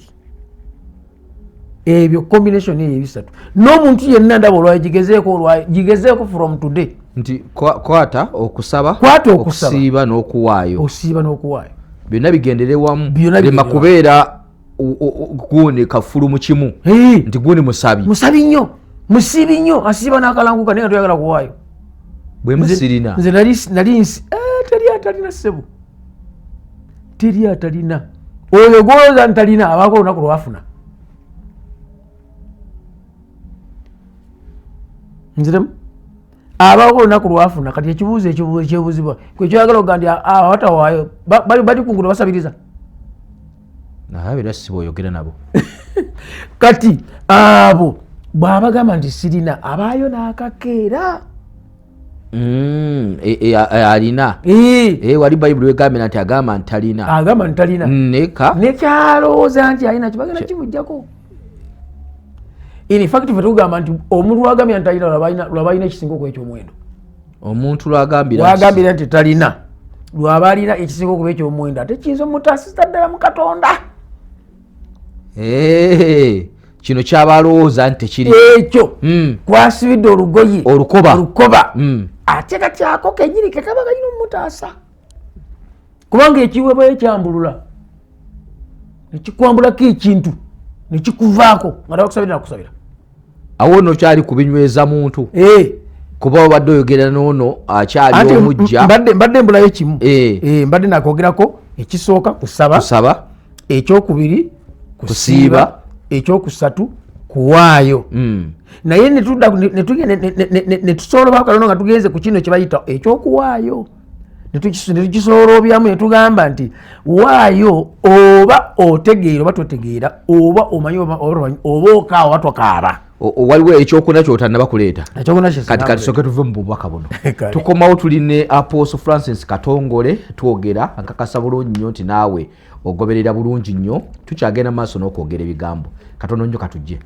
ebyo combination eyo ebisatu, n'omuntu yenna ndaba olwayo, gigezeeko olwayo, gigezeeko from today. Nti kwata okusaba, Kwata okusaba. Okusiiba n'okuwaayo. Osiiba n'okuwaayo. Byonna bigendere wamu. Byonna Lema bigendere kubeera gundi kafulu mu kimu. Hey. Nti gundi musabi. Musabi nnyo, musiibi nnyo, asiiba n'akalanguka naye nga toyagala kuwaayo. Bwe musirina. Nze nali nsi, teri atalina ssebo. Teri atalina. Oyo gw'olowooza nti talina, abaako olunaku lw'afuna. Nziremu. Abaako olunaku lw'afuna, kati ekibuuzo ekyebuuzibwa, kwe kyoyagala okugamba nti abatawaayo, bali ku nguudo basabiriza. Naye era si bw'oyogera nabo. Kati abo bw'abagamba nti sirina, abaayo n'akakeera. Alina. Wali Bayibuli wegambira nti agamba nti talina. Agamba nti talina. Neka. Nekyalowooza nti alina kyo bagenda kimuggyako. In fact, ffe tugamba nti omuntu lw'agambira nti talina, lwaba alina ekisinga okuba eky'omuwendo. Omuntu lw'agambira nti Lw'agambira nti talina, lwaba alina ekisinga okuba eky'omuwendo, ate kiyinza omutaasisa ddala mu Katonda. Kino ky'abalowooza nti tekiri. Ekyo. Kwasibidde olugoye. Olukoba. Olukoba. Ate kati ako kennyini ke kaba kalina omutaasa. Kubanga ekiweebwayo kyambulula. Ne kikwambulako ekintu, ne kikuvaako, nga tabakusabira nakusabira. Awo nno kyali kubinyweza muntu. Kuba obadde oyogera n'ono akyali Anti omujja. Mbadde mbulayo kimu. Mbadde nakwogerako ekisooka kusaba. Kusaba. Ekyokubiri kusiiba. Kusiiba. Ekyokusatu kuwaayo. Naye ne tudda ku-, ne, ne tugenda, ne, ne, ne, ne, ne tusoolobako katono nga tugenze ku kino kye bayita ekyokuwaayo. Ne tukisoolobyamu ne tugamba nti waayo oba otegeera oba totegeera, oba omanyi oba omanyi, oba okaaba oba tokaaba. Waliwo ekyokuna ky'otannaba kuleeta. Ekyokuna kye Kati kati sinaba tusooke tuve mu bubaka buno. Kale. Tukomawo tuli ne Apostle Francis Katongole twogera, nkakasa bulungi nnyo nti naawe ogoberera bulungi nnyo, tukyagenda mu maaso n'okwogera ebigambo. Katono nnyo katujje.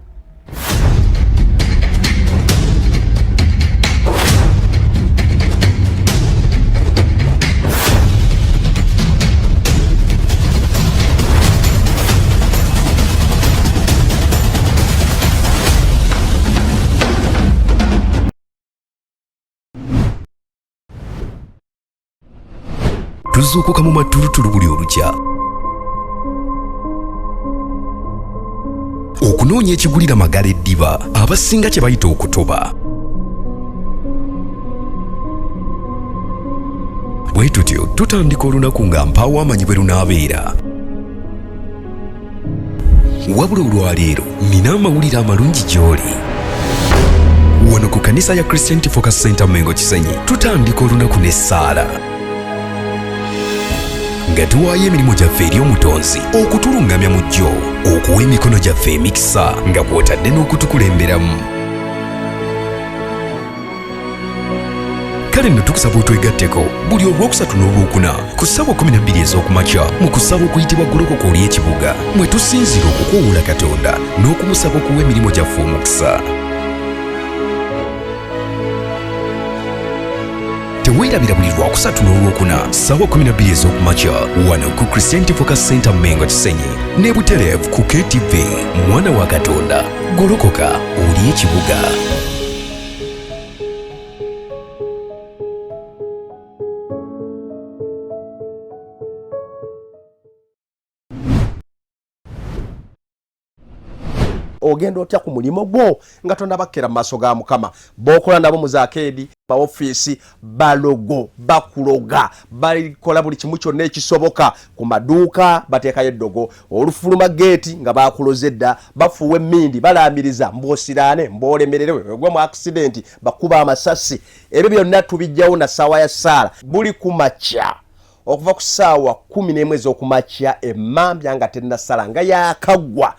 Tuzuukuka mu matulutulu buli olukya. Okunoonya ekigulira magala eddiba, abasinga kye bayita okutoba. Bwe tutyo tutandika olunaku nga mpaawo amanyi bwe lunaabeera. Wabula olwaleero nina amawulire amalungi gy'oli. Wano ku kanisa ya Christian Focus Center Mengo Kisenyi tutandika olunaku n'essaala. Nga tuwaayo emirimu gyaffe eri Omutonzi okutulungamya mu ggyo, okuwa emikono gyaffe emikisa nga kw'otadde n'okutukulemberamu. Kale nno tukusaba otwegatteko buli olwokusatu n'olwokuna ku ssaawa 12 ez'okumakya mu kusaba okuyitibwa Golokoka oli ekibuga, mwe tusinziira okukoowoola Katonda n'okumusaba okuwa emirimu gyaffe omukisa. Teweerabira buli lwakusatu n'olwokuna ssaawa 12 ez'okumakya wano ku Christianity Focus Center Mengo Kisenyi ne Butereevu ku KTV. Mwana wa Katonda, golokoka oli ekibuga. Ogenda otya ku mulimu gwo nga tonnabakkera mu maaso ga Mukama? B'okola nabo mu zaakeedi, baofiisi, balogo, bakuloga, balikola buli kimu kyonna ekisoboka. Ku maduuka bateekayo eddogo, olufuluma geeti nga bakuloze dda, bafuuwa emmindi, balaamiriza mbw'osiraane, mbw'olemererewe, ogwe mu accident, bakuba amasasi. Ebyo byonna tubijjawo na ssaawa ya ssaala buli ku makya okuva ku ssaawa kumi n'emu ez'okumakya emmambya nga tennasala nga yaakaggwa.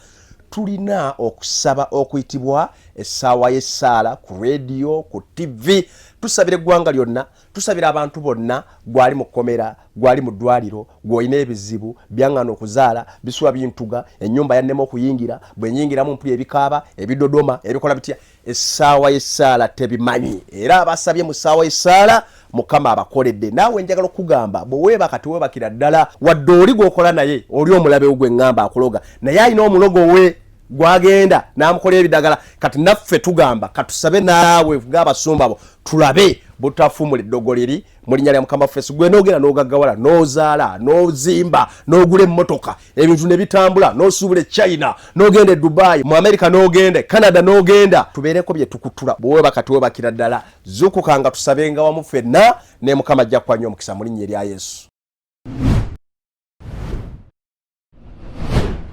Tulina okusaba okuyitibwa essaawa y'essaala ku radio, ku TV. Tusabira eggwanga lyonna, tusabira abantu bonna, gwali mu kkomera, gwali mu ddwaliro, gw'olina ebizibu, byaŋŋaana okuzaala, bisuwa bintuga, ennyumba yannema okuyingira, bwe nnyingiramu mpulira ebikaaba, ebidodoma, ebikola bitya. Essaawa y'essaala tebimanyi, era abasabye mu ssaawa y'essaala Mukama abakoledde. Naawe njagala okukugamba, bwe weebaka teweebakira ddala, wadde oli gw'okola naye oli omulabe wo gwe ŋŋamba akuloga, naye alina omulogo we. Gwagenda n'amukola ebidagala. Kati naffe tugamba katusabe naawe ng'abasumba bo tulabe butafumula eddogo liri mu linnya lya Mukama waffe. Gwe n'ogenda n'ogaggawala, n'ozaala, n'ozimba, n'ogula emmotoka, ebintu ne bitambula, n'osuubula e China, n'ogenda e Dubai, mu America, n'ogenda e Canada, n'ogenda. Tubeereko bye tukutula. Bwewebaka tuwebakira ddala, zuukuka nga tusabenga wamu ffenna, ne Mukama ajja kukwanya omukisa mu linnya erya Yesu.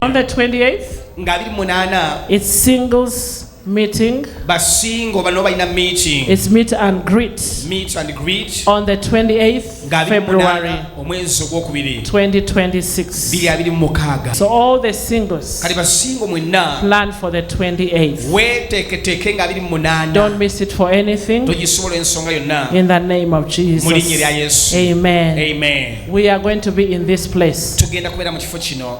On the 28th, Nga 28, it's singles meeting. Ba single bano balina meeting. It's meet and greet Meet and greet. On the 28th Nga 28 February omwezi ogwokubiri 2026. 2026. So all the singles, Kati ba single mwenna, plan for the 28th. Weeteeketeeke nga 28. Don't miss it for anything. Togisobola ensonga yonna. In the name of Mu linnya lya Jesus. Yesu. Amen. Amen. We are going to be in this place Tugenda kubeera mu kifo kino.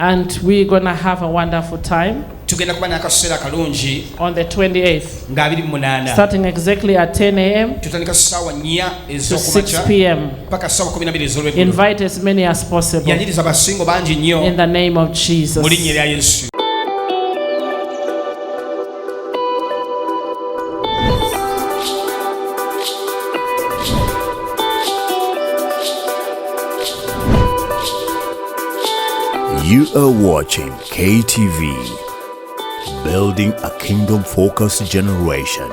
And we're going to have a wonderful time Tugenda kuba n'akaseera kalungi on the 28th, nga 28, starting exactly at 10 a.m. Tutandika ssaawa 4 to 6 ez'okumakya p.m. paka ssaawa 12 ez'olweggulo. Invite as many as possible Yaniriza ba single bangi nnyo in the name of mu linnya Jesus. lya Yesu. You are watching KTV, building a kingdom focused generation.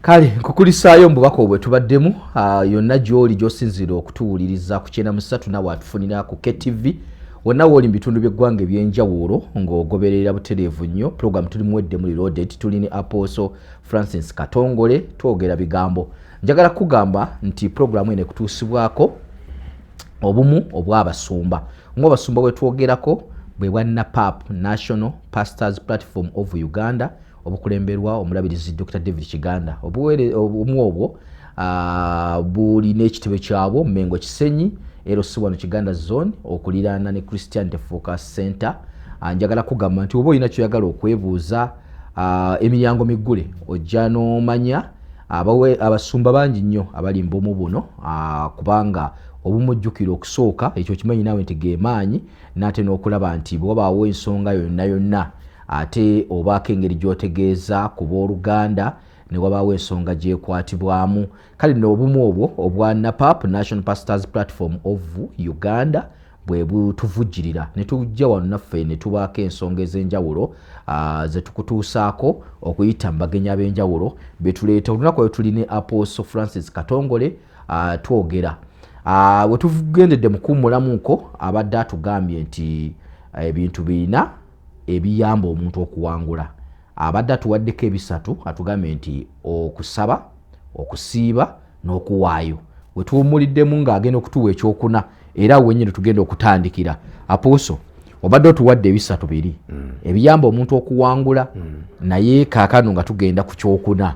Kale nkukulisaayo mu bubaka obwe tubaddemu. Yonna gy'oli gy'osinziira okutuwuliriza ku 93, nawe atufunira ku KTV, wonna wooli mu bitundu by'eggwanga ebyenjawulo ng'ogoberera butereevu nnyo program tuli muweddemu Reloaded. Tuli ne Apostle Francis Katongole, twogera bigambo. Njagala kugamba nti puroguramu eno ekutuusibwako obumu obw'abasumba. Ng'obasumba bwe twogerako bwe bwa NAPAP, National Pastors Platform of Uganda, obukulemberwa omulabirizi Dr David Kiganda. Obumu obwo bulina ekitebe kyabwo Mengo Kisenyi, era si wano Kiganda Zone, okuliraana ne Christianity Focus Center. Njagala kugamba nti oba olina kyoyagala okwebuuza, emiryango miggule, ojja n'omanya abasumba bangi nnyo abali mu bumu buno, kubanga obumujjukira okusooka ekyo kimanyi naawe nti gemaanyi, nate n'okulaba nti bwe wabaawo ensonga yonna yonna ate obaako engeri gy'otegeeza ku booluganda ne wabaawo ensonga gyekwatibwamu. Kale nno obumu obwo obwa NAPAP, National Pastors Platform of Uganda, bwe butuvujjirira ne tujja wano naffe ne tubaako ensonga ez'enjawulo ze tukutuusaako okuyita mu bagenyi ab'enjawulo be tuleeta. Olunaku lwe tuli ne Apostle Francis Katongole, twogera. We tugendedde mu kuwummulamuko, abadde atugambye nti ebintu bina ebiyamba omuntu okuwangula. Abadde atuwaddeko ebisatu, atugambye nti okusaba, okusiiba n'okuwaayo. We tuwummuliddemu ng'agenda okutuwa ekyokuna, era wenyini tugenda okutandikira. Apostle, obadde otuwadde ebisatu biri ebiyamba omuntu okuwangula, naye kaakano nga tugenda ku kyokuna,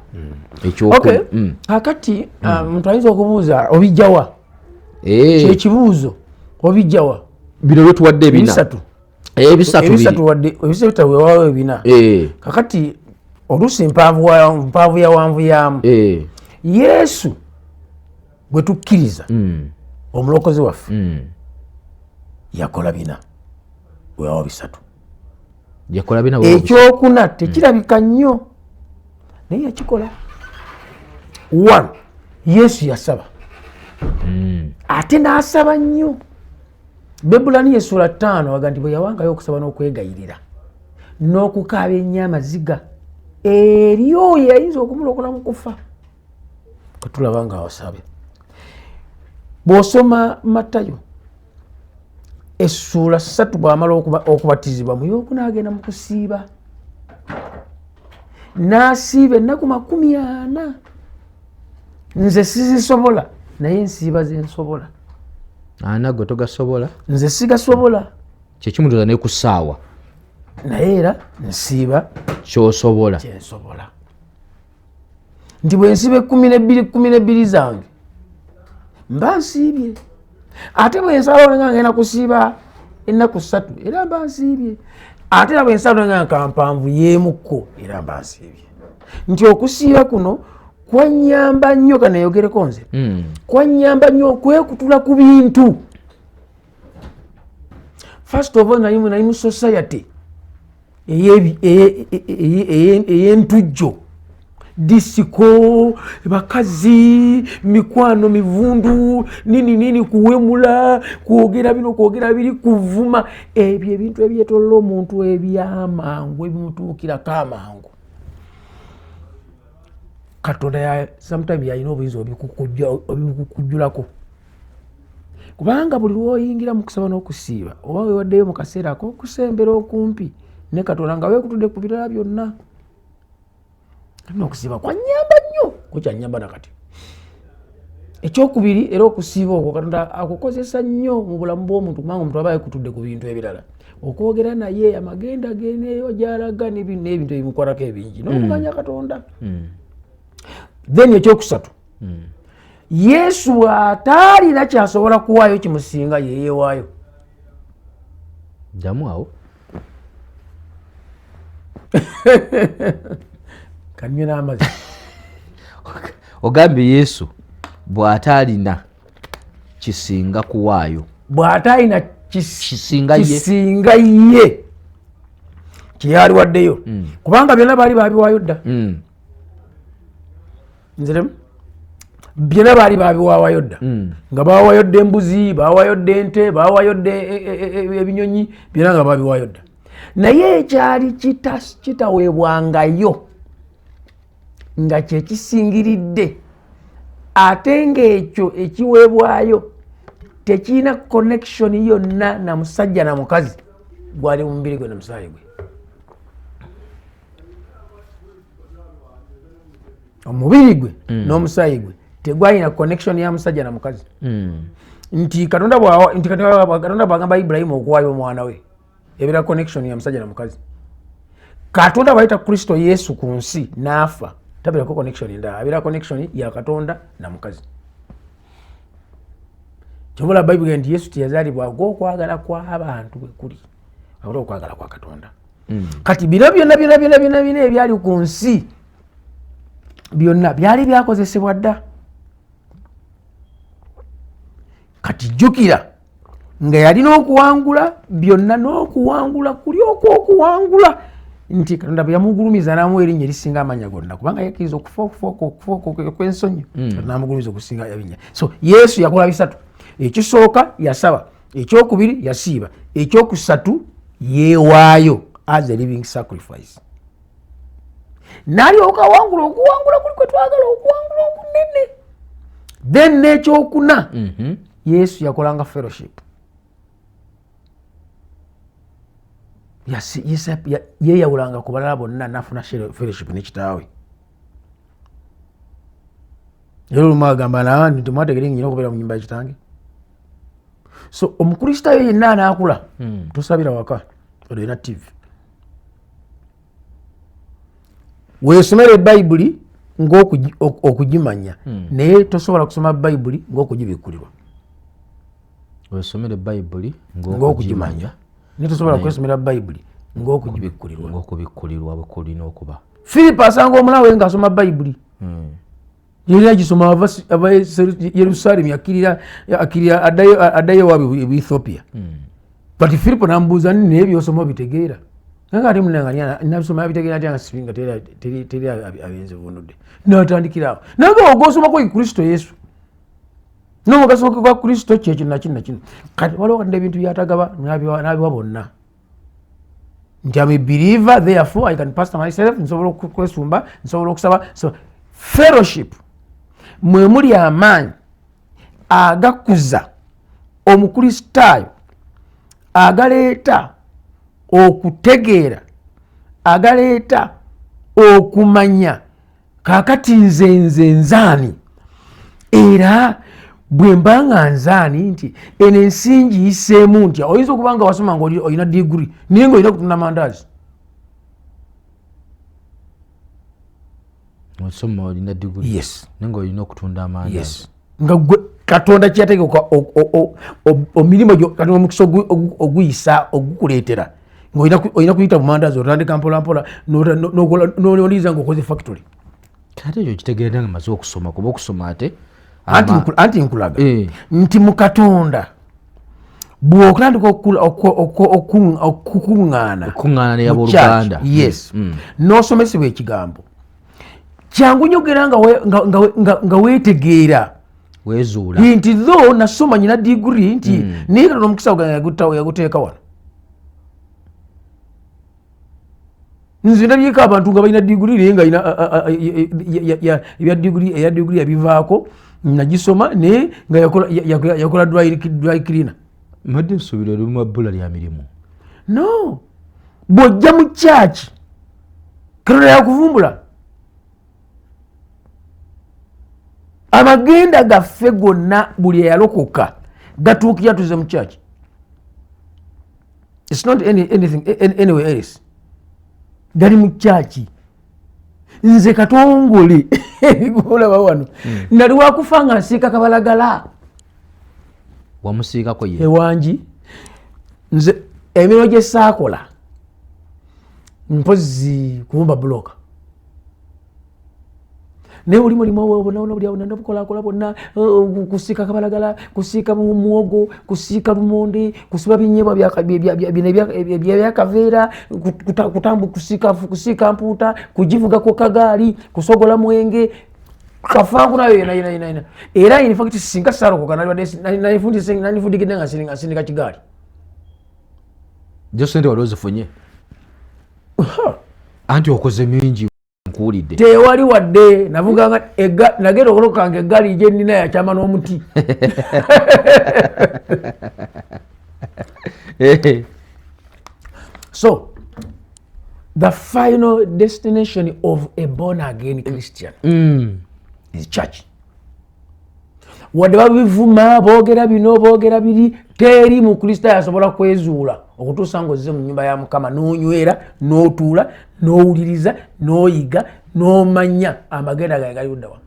ekyokuna. Okay. Kakati omuntu ayinza okubuuza, obijjawa? Kyekibuuzo, obijjawa? Bino byetuwadde ebina. Ebisatu. Ebisatu biri. Ebisatu wadde ebisatu, weewaawo ebina. Kakati oluusi mpanvu yawanvu yaamu. Yesu gwe tukkiriza, omulokozi waffe, yakola bina, weewaawo bisatu. Yakola bina, weewaawo bisatu. Ekyokuna tekirabika nnyo, naye yakikola. One, Yesu yasaba, ate n'asaba nnyo. Bebulani essuula 5 aga nti bwe yawangayo okusaba n'okwegayirira n'okukaaba ennyo amaziga eri oyo yayinza okumulokola mu kufa. Katulaba nga awasabye. Bw'osoma Matayo essuula 3, bw'amala okubatizibwa, mu yokuna agenda mu kusiiba. N'asiiba ennaku 40. Nze sizisobola, naye nsiiba ze nsobola. Ana gwe togasobola? Nze sigasobola. Kyekimutuza ne ku ssaawa. Naye era nsiiba kyosobola. Kyensobola. Nti bwe nsiiba 12 zange mba nsiibye. Ate bwe nsalawo nga ngenda kusiiba ennaku 3 era mba nsiibye. Ate era bwe nsalawo nga nkampanvu yeemukko era mba nsiibye. Nti okusiiba kuno kwannyamba nnyo, kaneeyogereko nze. Kwannyamba nnyo okwekutula ku bintu. First of all, nali mu society ey'entujjo, disiko, bakazi, mikwano mivundu, nini nini, kuwemula, kwogera bino, kwogera biri, kuvuma. Ebyo ebintu ebyetoolola omuntu ebyamangu, ebimutuukirako amangu. Katonda sometimes yalina obuyinza obikukujjulako. Kubanga buli lw'oyingira mu kusaba n'okusiiba, oba weewaddeyo mu kaseera ak'okusembera okumpi ne Katonda nga weekutudde ku birala byonna. N'okusiiba kwannyamba nnyo, kukyanyamba na kati. Ekyokubiri, era okusiiba okwo Katonda akukozesa nnyo mu bulamu bw'omuntu, kubanga omuntu aba yeekutudde ku bintu ebirala. Okwogera naye amagenda ge n'eyo gy'alaga n'ebintu ebimukwatako ebingi, n'okumanya Katonda. Then ekyokusatu, Yesu bw'ataalina kyasobola kuwaayo kimusinga, yeyeewaayo. Ddamu awo. Kanywe n'amazzi. Ogambye Yesu bw'ataalina kisinga kuwaayo. Bw'ataalina kisinga ye. Kisinga ye kyeyaliwaddeyo. Kubanga byonna baali babiwaayo dda. Nziremu. Byonna baali babiwaayo dda. Nga bawaayo dda embuzi, bawaayo dda ente, bawaayo dda ebinyonyi, byonna nga babiwaayo dda. Naye ekyali kitaweebwangayo nga kye kisingiridde, ate ng'ekyo ekiweebwayo tekirina connection yonna na musajja na mukazi, gwali mu mubiri gwe na musaayi gwe. Omubiri gwe n'omusaayi gwe tegwalina connection ya musajja na mukazi. Nti Katonda bw'agamba Ibulayimu okuwaayo omwana we, ebeera connection ya musajja na mukazi. Katonda bw'ayita Kristo Yesu ku nsi n'afa, tabeerako connection endala, abeera connection ya Katonda na mukazi. Ky'obola Bayibuli nti Yesu teyazaalibwa ogw'okwagala kw'abantu bwe kuli, wabula okwagala kwa Katonda. Kati bino byonna byonna byonna byonna byonna ebyali ku nsi byonna byali byakozesebwa dda. Kati jjukira nga yalina okuwangula byonna n'okuwangula kuli okw'okuwangula, nti Katonda bwe yamugulumiza n'amuwa erinnya erisinga amannya gonna, kubanga yakkiriza okufa okufa okw'ensonyi, n'amugulumiza okusinga erinnya. So Yesu yakola bisatu. Ekisooka yasaba, ekyokubiri yasiiba, ekyokusatu yeewaayo as a living sacrifice. N'alyoka awangula okuwangula kuli kwe twagala, okuwangula okunene. Then n'ekyokuna, Yesu yakolanga fellowship. Yeeyawulanga ku balala bonna n'afuna fellowship ne kitaawe. Era olumu agamba nti temwategeere nnyina okubeera mu nnyumba ya kitange. So omukristaayo yenna anaakula, tosabira waka, olina TV. Weesomere Bayibuli ng'okugimanya, naye tosobola kusoma Bayibuli ng'okugibikkulirwa. Weesomere Bayibuli ng'okugimanya, naye tosobola kwesomera Bayibuli ng'okugibikkulirwa. Ng'okubikkulirwa bwe kulina okuba. Firipo asanga omulawe ng'asoma Bayibuli. Yali agisoma ava Yerusaalemi, akkirira addayo ewaabwe e Ethiopia. But Firipo n'amubuuza nti naye by'osoma obitegeera? Naye ate munange nabisoma yabitegeera atya nga sibi nga teri abenzivunudde. N'atandikira awo. Naye nga ogw'osomako ye Kristo Yesu. N'omugaso gwa Kristo kyekyo na kino na kino. Kati waliwo Katonda ebintu by'atagaba n'abiwa bonna. Nti am a believer, therefore I can pastor myself, nsobola okwesumba, nsobola okusaba. So fellowship mwe muli amaanyi agakuza omukristaayo, agaleeta okutegeera, agaleeta Okumanya kaakati nze nzaani, era bwe mba nga nzaani nti eno ensi ngiyiseemu ntya. Oyinza okuba nga wasoma nga olina diguri naye nga olina kutunda mandaazi. Osoma olina diguri? Yes. Naye nga olina okutunda amandaazi. Yes. Nga gwe Katonda kyeyateeka omirimu gyo, Katonda omukisa oguyisa ogukuleetera nga olina kuyita mu mandaazi, otandika mpola mpola n'oliiza ng'okoze factory. Ate ekyo kitegeera nga maze okusoma, kuba okusoma ate anti nkulaga nti mu Katonda bw'otandika okukuŋŋaana okukuŋŋaana ne abooluganda. Yes. N'osomesebwa ekigambo kyangu nnyo ogera nga weetegeera, weezuula nti tho nasoma nyina diguri nti naye Katonda omukisa gwange yaguteeka wano. Nze ndabyeko abantu nga balina diguri naye nga eya diguri yabivaako nagisoma naye nga yakola dry cleaner. Mbadde nsuubira oli mu bbula lya mirimu. No, bw'ojja mu church Katonda yakuvumbula. Amagenda gaffe gonna buli eyalokoka gatuukira tuze mu church. It's not anything anywhere else. Gali mu church. Nze Katongole olaba wano nali wakufa nga nsiika kabalagala. Wamusiikako ye? Ewangi. Nze emirimu gye saakola mpozi kubumba buloka, naye oli mulimu bonna bonna, kusiika kabalagala, kusiika muwogo, kusiika lumonde, kusiba binyebwa byakaveera, kusiika mpuuta, kugivugako kagaali, kusogola mwenge, kafanku nayo yena yena yena yena. Era in fact singa saalokoka nalifundikidde nga nsindika kigaali. Jo sente wali ozifunye? Anti okoze mingi nkuwulidde. Tewali wadde navuganga nagenda okulokanga eggaali gye nnina yakyama n'omuti. So the final destination of a born again Christian is church. Wadde babivuma boogera bino boogera biri, teri mukristaayo asobola kwezuula okutuusa ng'ozze mu nnyumba ya Mukama n'onywera n'otuula n'owuliriza n'oyiga n'omanya amagenda gange gali ludda wa.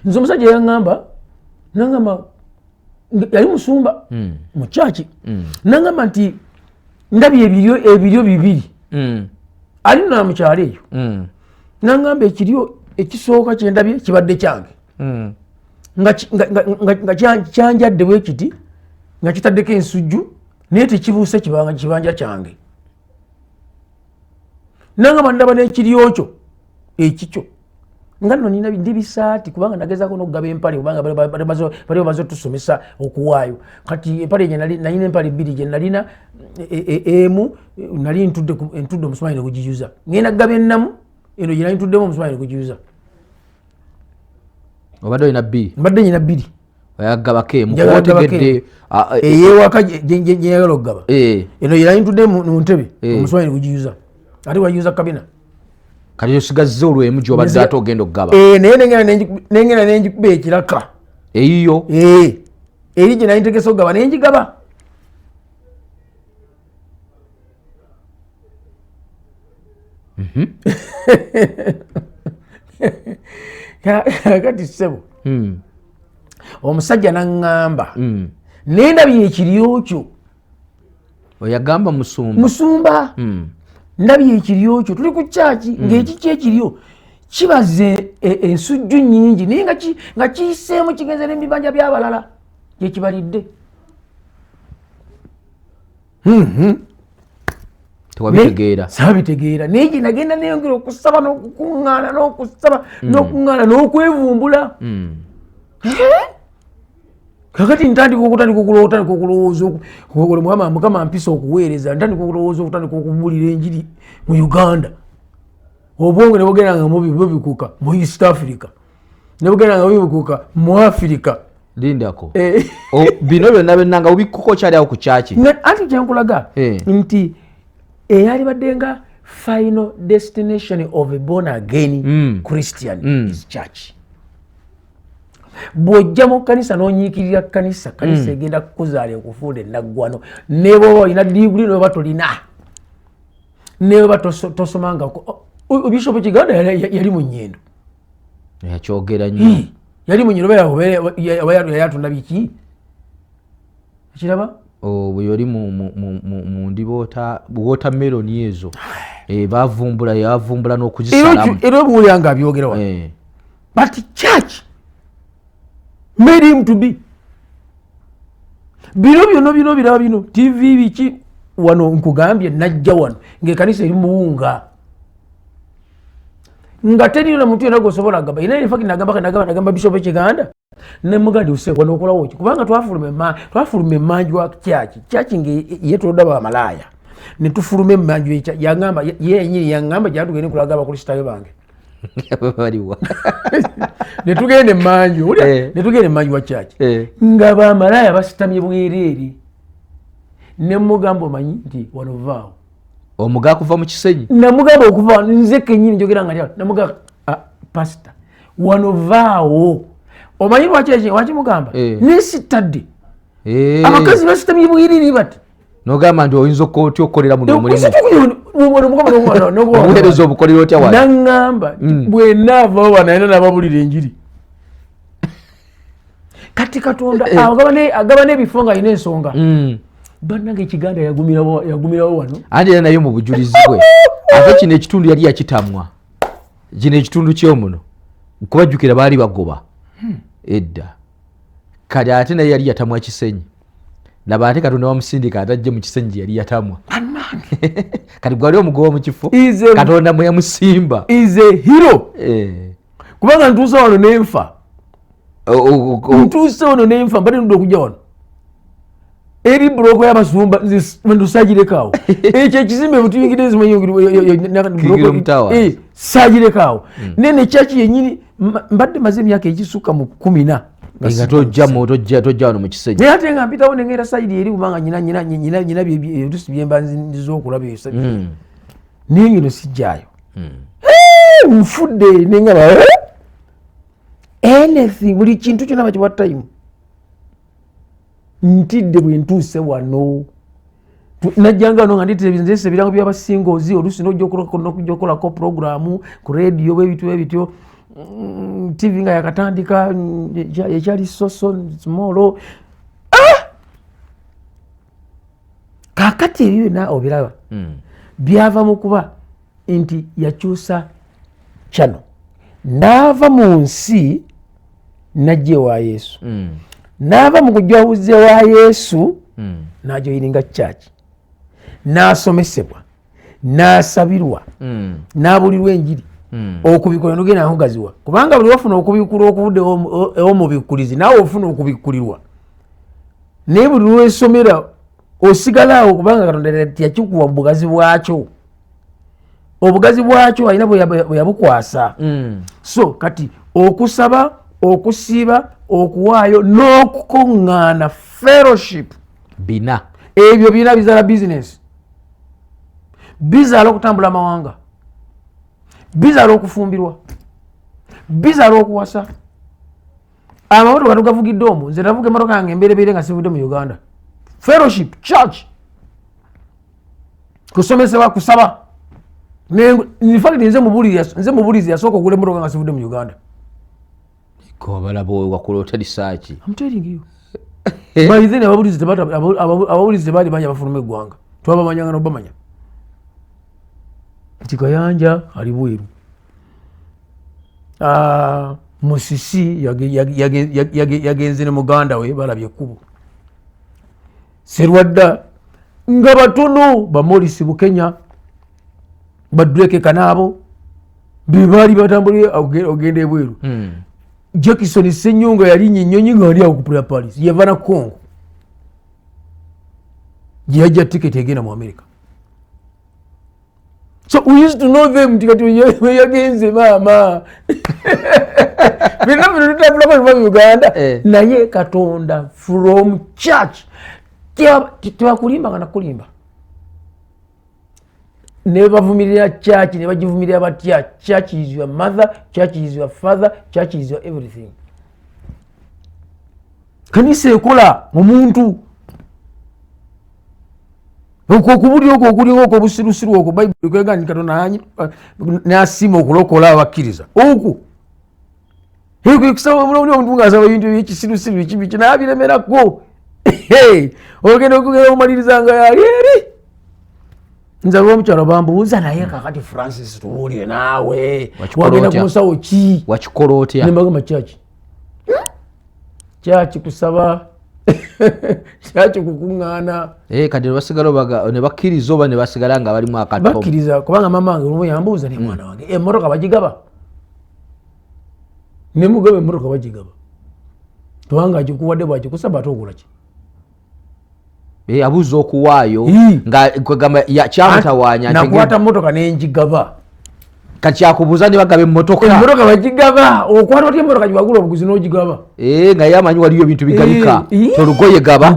Nze omusajja yaŋŋamba, naŋŋamba yali musumba mu kyaki, naŋŋamba nti ndabye ebiryo bibiri ali nno mu kyalo eyo, naŋŋamba ekiryo ekisooka kye ndabye kibadde kyange nga kyanjadde bwe kiti nga kitaddeko ensujju naye tekibuuse kibanja kyange. Nangamba ndaba n'ekiryo kyo ekikyo nga nno nina ndi bisaati kubanga nagezaako n'okugaba empale kubanga bali bamaze otusomesa okuwaayo. Kati empale gye nalina empale bbiri gye nalina emu nali ntudde omusumaali ne gugiyuza, ngenda kugaba ennamu eno gye nali ntuddemu omusumaali ne gugiyuza. Obadde olina bbiri? Mbadde nyina bbiri. Oyagabako emu, otegedde eyewaka gye njagala okugaba. Eno gye nali ntudde mu ntebe omusumaali ne gugiyuza, ate gwagiyuza kabina. Kati osigazza olw'emu gy'obadde ate ogenda okugaba. Naye nengenda nengikuba ekiraka. Eyiyo? Eri gye nali ntegese okugaba nengigaba. Kati ssebo omusajja naŋŋamba nendabye ekiryo kyo. Oyagamba musumba? Musumba. Ndabye ekiryo kyo, tuli ku kyaki ng'ekikyo ekiryo kibaze ensujju nnyingi naye nga kiyiseemu kigenze n'ebibanja by'abalala gye kibalidde. Tewabitegeera? Saabitegeera, naye gye nagenda neyongera okusaba n'okukuŋŋaana n'okusaba n'okuŋŋaana n'okwevumbula. Kakati ntandika okutandika okutandika okulowooza Mukama mpisa okuweereza, ntandika okulowooza okutandika okubuulira enjiri mu Uganda. Obwongo ne bugenda nga bubikuka mu East Africa, ne bugenda nga bubikuka mu Africa. Lindako. Bino byonna byonna nga bubikuka okyali awo ku kyaki? Anti kyenkulaga nti eyalibadde nga Final destination of a born again Christian is church. Bw'ojja mu kkanisa n'onyiikirira kkanisa, kkanisa egenda kukuzaala ekufuula ennaggwano, ne bw'oba olina diguli n'oba tolina, ne bw'oba tosomangako. Bishop Kiganda yali mu Nnyendo. Yakyogera nnyo. Yali mu Nnyendo, oba yali atunda biki? Ekiraba? Bwe yali mu ndiboota watermelon ezo, bavumbula, yavumbula n'okuzisalamu. Era obuwulira nga abyogera wano. But church made him to be. Bino byonna bino biraba bino TV biki wano nkugambye najja wano ng'ekkanisa eri muwunga nga teriyo na muntu yenna gw'osobola gamba. Era in fact nagamba Bishop Kiganda ne mugandi use wano okolawo ki, kubanga twafuluma emmanju wa church, church ng'yeetoolodde abamalaaya, ne tufuluma emmanju yangamba ye yennyini yangamba gyatugende kulaga abakristaayo bange. Baliwa? Ne tugenda emmanju, ne tugenda emmanju wa church nga bamalaaya basitamye bwereere, ne mugamba omanyi nti wano vaawo. Omuga kuva mu Kisenyi? Namugamba okuva nze kennyini njogera nga ndi namugamba pastor wano vaawo. Omanyi lwaki wakimugamba? Nesitadde abakazi basitamye bwereere bati. Nogamba nti oyinza otya okukolera muno omulimu? Obuweereza obukolera otya wano? Naŋŋamba bwe naavaawo wano alina n'ababulira enjiri. Kati Katonda agaba n'ebifo ng'alina ensonga. Bannange Ekiganda yagumirawo wano. Anti era naye mu bujulizi bwe ate kino ekitundu yali yakitamwa, kino ekitundu ky'omuno kubajjukira baali bagoba edda, kati ate naye yali yatamwa Kisenyi. Laba ate Katonda wamusindika atajje mu Kisenyi gye yali yatamwa. Kati gwali omugoba mu kifo Katonda mwe yamusimba. Is a hero. Kubanga ntuuse wano nenfa. Ntuuse wano nenfa mbadde nudde okujja wano. Eri buloko y'abasumba nze saagireka Ekyo ekizimbe bwe tuyingidde Kingdom Towers. Saagireka Naye ne church yennyini mbadde maze emyaka egisukka mu 14 nga tojja wano mu Kisenyi. Naye ate nga mpitawo nengenda side eri kubanga nyina ebitusi byemba nziza okulaba ebyo. Naye ngeno sijjaayo. Nfudde nengamba anything, buli kintu kyonna bakiwa time. Ntidde bwe ntuuse wano najjanga wano nga ndeetera ebirango by'abasingozi, oluusi n'ojja okukolako programu ku rediyo bwebityo bwebityo. TV nga yakatandika, ekyali soso small. Kaakati ebyo byonna obiraba byava mu kuba nti yakyusa kyano n'ava mu nsi n'ajja ewa Yesu, n'ava mu kujawuza ewa Yesu n'ajoyininga church, n'asomesebwa, n'asabirwa, n'abulirwa enjiri. Okubikkulwa nogenda nkugaziwa, kubanga buli wafuna okubikkulwa okuvudde ew'omubikkulizi naawe ofuna okubikkulirwa, naye buli lwesomera osigala awo, kubanga Katonda teyakikuwa bugazi bwakyo. Obugazi bwakyo alina bwe yabukwasa. So kati okusaba, okusiiba, okuwaayo n'okukuŋŋaana, fellowship, bina. Ebyo bina bizaala bizinesi, bizaala okutambula amawanga, bizaala okufumbirwa, bizaala okuwasa. Amamotoka tugavugidde omwo. Nze navuga emotoka yange emberebeere nga sivudde mu Uganda. Fellowship, church, kusomesebwa, kusaba. Infact nze mubulizi yasooka okugula emotoka nga sivudde mu Uganda. Kobalaba wakola otya research? I'm telling you. By then ababulizi tebaali bangi abafuluma eggwanga, twabamanyanga nobamanya nti Kayanja ali bweru. Musisi yagenze ne muganda we balabye ekkubo. Serwadda nga batono, bamolisi Bukenya, badureke kanaabo bebaali batambulire ogenda ebweru. Jackson Senyonga yalinnya ennyonyi nga ali awo ku Paris, yava na Congo gyeyajja tiketi egenda mu America. So we used to know them nti kati yagenze maama byonna bino tutambulako biva mu Uganda. Naye Katonda from church tebakulimbanga nakulimba. Ne bavumirira church, ne bagivumirira batya. Church is your mother, church is your father, church is your everything. Kanisa ekola omuntu. Okwo okubulira okwo okulinga okwo obusirusiru okwo Bayibuli kwega nti Katonda n'asiima okulokola abakkiriza. Okwo kusaba omuntu ng'asaba ebintu ebyekisirusiru biki biki n'abiremerako. Ogenda okugenda okumaliriza nga yali eri. Nze ab'omukyalo bambuuza naye kakati Francis tubuulire naawe wagenda ku musawo ki? Wakikola otya? Ne mbagamba kyaki? Kyaki kusaba kyaki kukuŋŋaana. Kati ne basigala ne bakkiriza oba ne basigala nga balimu akatomo. Bakkiriza kubanga maama wange olumu yambuuza ne mwana wange emmotoka bagigaba. Ne mugamba emmotoka bagigaba. Kubanga agikuwadde bw'agikusaba ate okola ki? Abuuza okuwaayo nga kwegamba kyamutawaanya. Nakwata mmotoka ne njigaba. Kati kyakubuuza ne bagaba emmotoka. Emmotoka bagigaba. Okwata otya emmotoka gye obuguzi n'ogigaba. Nga ye amanyi waliyo ebintu bigabika. Olugoye gaba.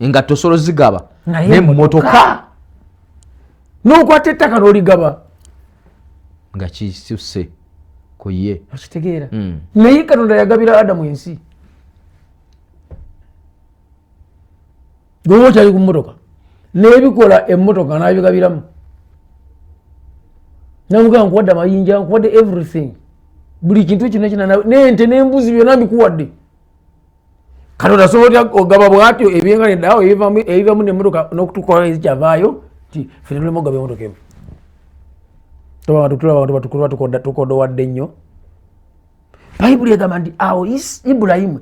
Nga tosobola zigaba. N'emmotoka. N'okwata ettaka n'oligaba. Nga kisuse ku ye. Okitegeera. Naye Katonda yagabira Adamu ensi. Gwe okyali ku mmotoka. N'ebikola emmotoka n'abigabiramu. Namugamba nkuwadde amayinja, nkuwadde everything. Buli kintu kyonna kyonna n'ente n'embuzi byonna mbikuwadde. Katonda asobola otya ogaba bw'atyo ebyenkanidde awo ebivamu n'emmotoka n'okutukola ezikyavaayo nti ffe tuleme okugaba emmotoka emu. Tulaba abantu tukodowadde nnyo. Bayibuli egamba nti awo Ibulayimu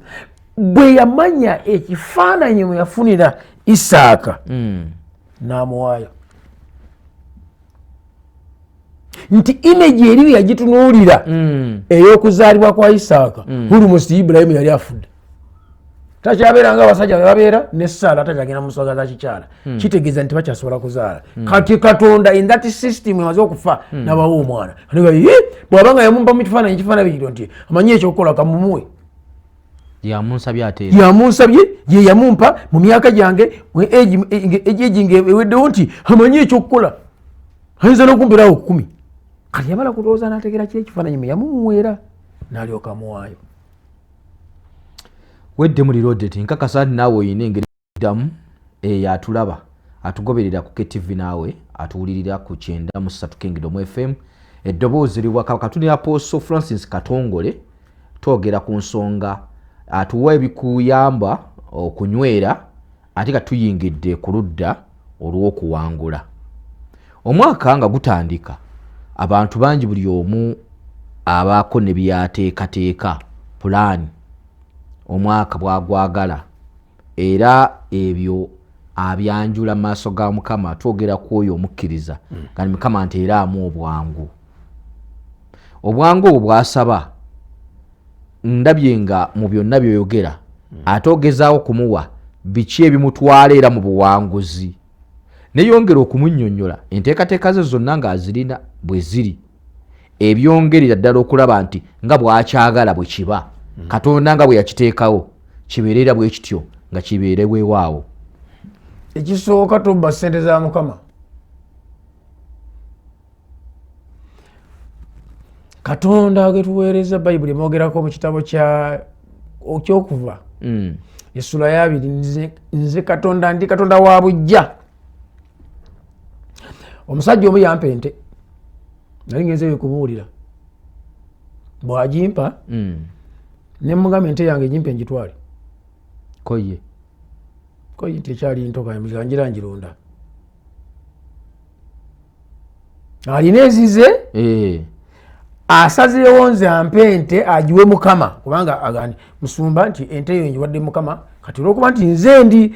bwe yamanya ekifaananyi mwe yafunira Isaaka n'amuwaayo. Nti image eri yagitunuulira ey'okuzaalibwa kwa Isaaka almost Ibulayimu yali afudde. Takyabeera nga abasajja bwe babeera ne Saala takyagenda mu nsonga za kikyala. Kitegeeza nti bakyasobola kuzaala. Kati Katonda in that system emaze okufa n'abawa omwana. Bw'aba nga yamumpa mu kifaananyi ekifaananyi kino nti amanyi ekyokukola kamumuwe. Yamunsabye ate era. Yamunsabye ye yamumpa mu myaka gyange egi ng'eweddewo nti amanyi ekyokukola. Ayinza n'okumperawo 10. Kati yamala kulowooza n'ategeera kiri ekifaananyi mwe yamumuweera n'alyoka amuwaayo. Wedde muli Rodeti nkakasa nti naawe olina engeri ddamu eyo atulaba atugoberera ku KTV naawe atuwulirira ku 93 Kingdom FM eddoboozi liwaka. Tuli Apostle Francis Katongole twogera ku nsonga atuwa ebikuyamba okunywera ate nga tuyingidde ku ludda olw'okuwangula. Omwaka nga gutandika abantu bangi buli omu abaako ne byateekateeka pulaani omwaka bwagwagala era ebyo abyanjula maaso ga Mukama. Twogera ku oyo omukkiriza nga Mukama nti era amu obwangu. Obwangu obwo bw'asaba ndabye nga mu byonna by'oyogera ate ogezaawo kumuwa biki ebimutwala era mu buwanguzi. Neyongera okumunnyonnyola enteekateeka ze zonna ng'azirina bwe ziri ebyongerera ddala okulaba nti nga bw'akyagala bwe kiba Katonda nga bwe yakiteekawo kibeerera bwe kityo nga kibeere weewaawo. Ekisooka tobba ssente za Mukama. Katonda getuweereza Bayibuli emwogerako mu kitabo kyokuva essula ya 2 nze Katonda ndi Katonda wa bujja. Omusajja omu yampa ente nali ngenzeeyo kubuulira bw'agimpa ne mugamba ente yange gimpe ngitwale. Koye koye nti ekyali nto ngira ngirunda. Alina ezize asazeewo nze ampe ente agiwe Mukama kubanga agandi musumba nti ente eyo ngiwadde Mukama. Kati olwokuba nti nze ndi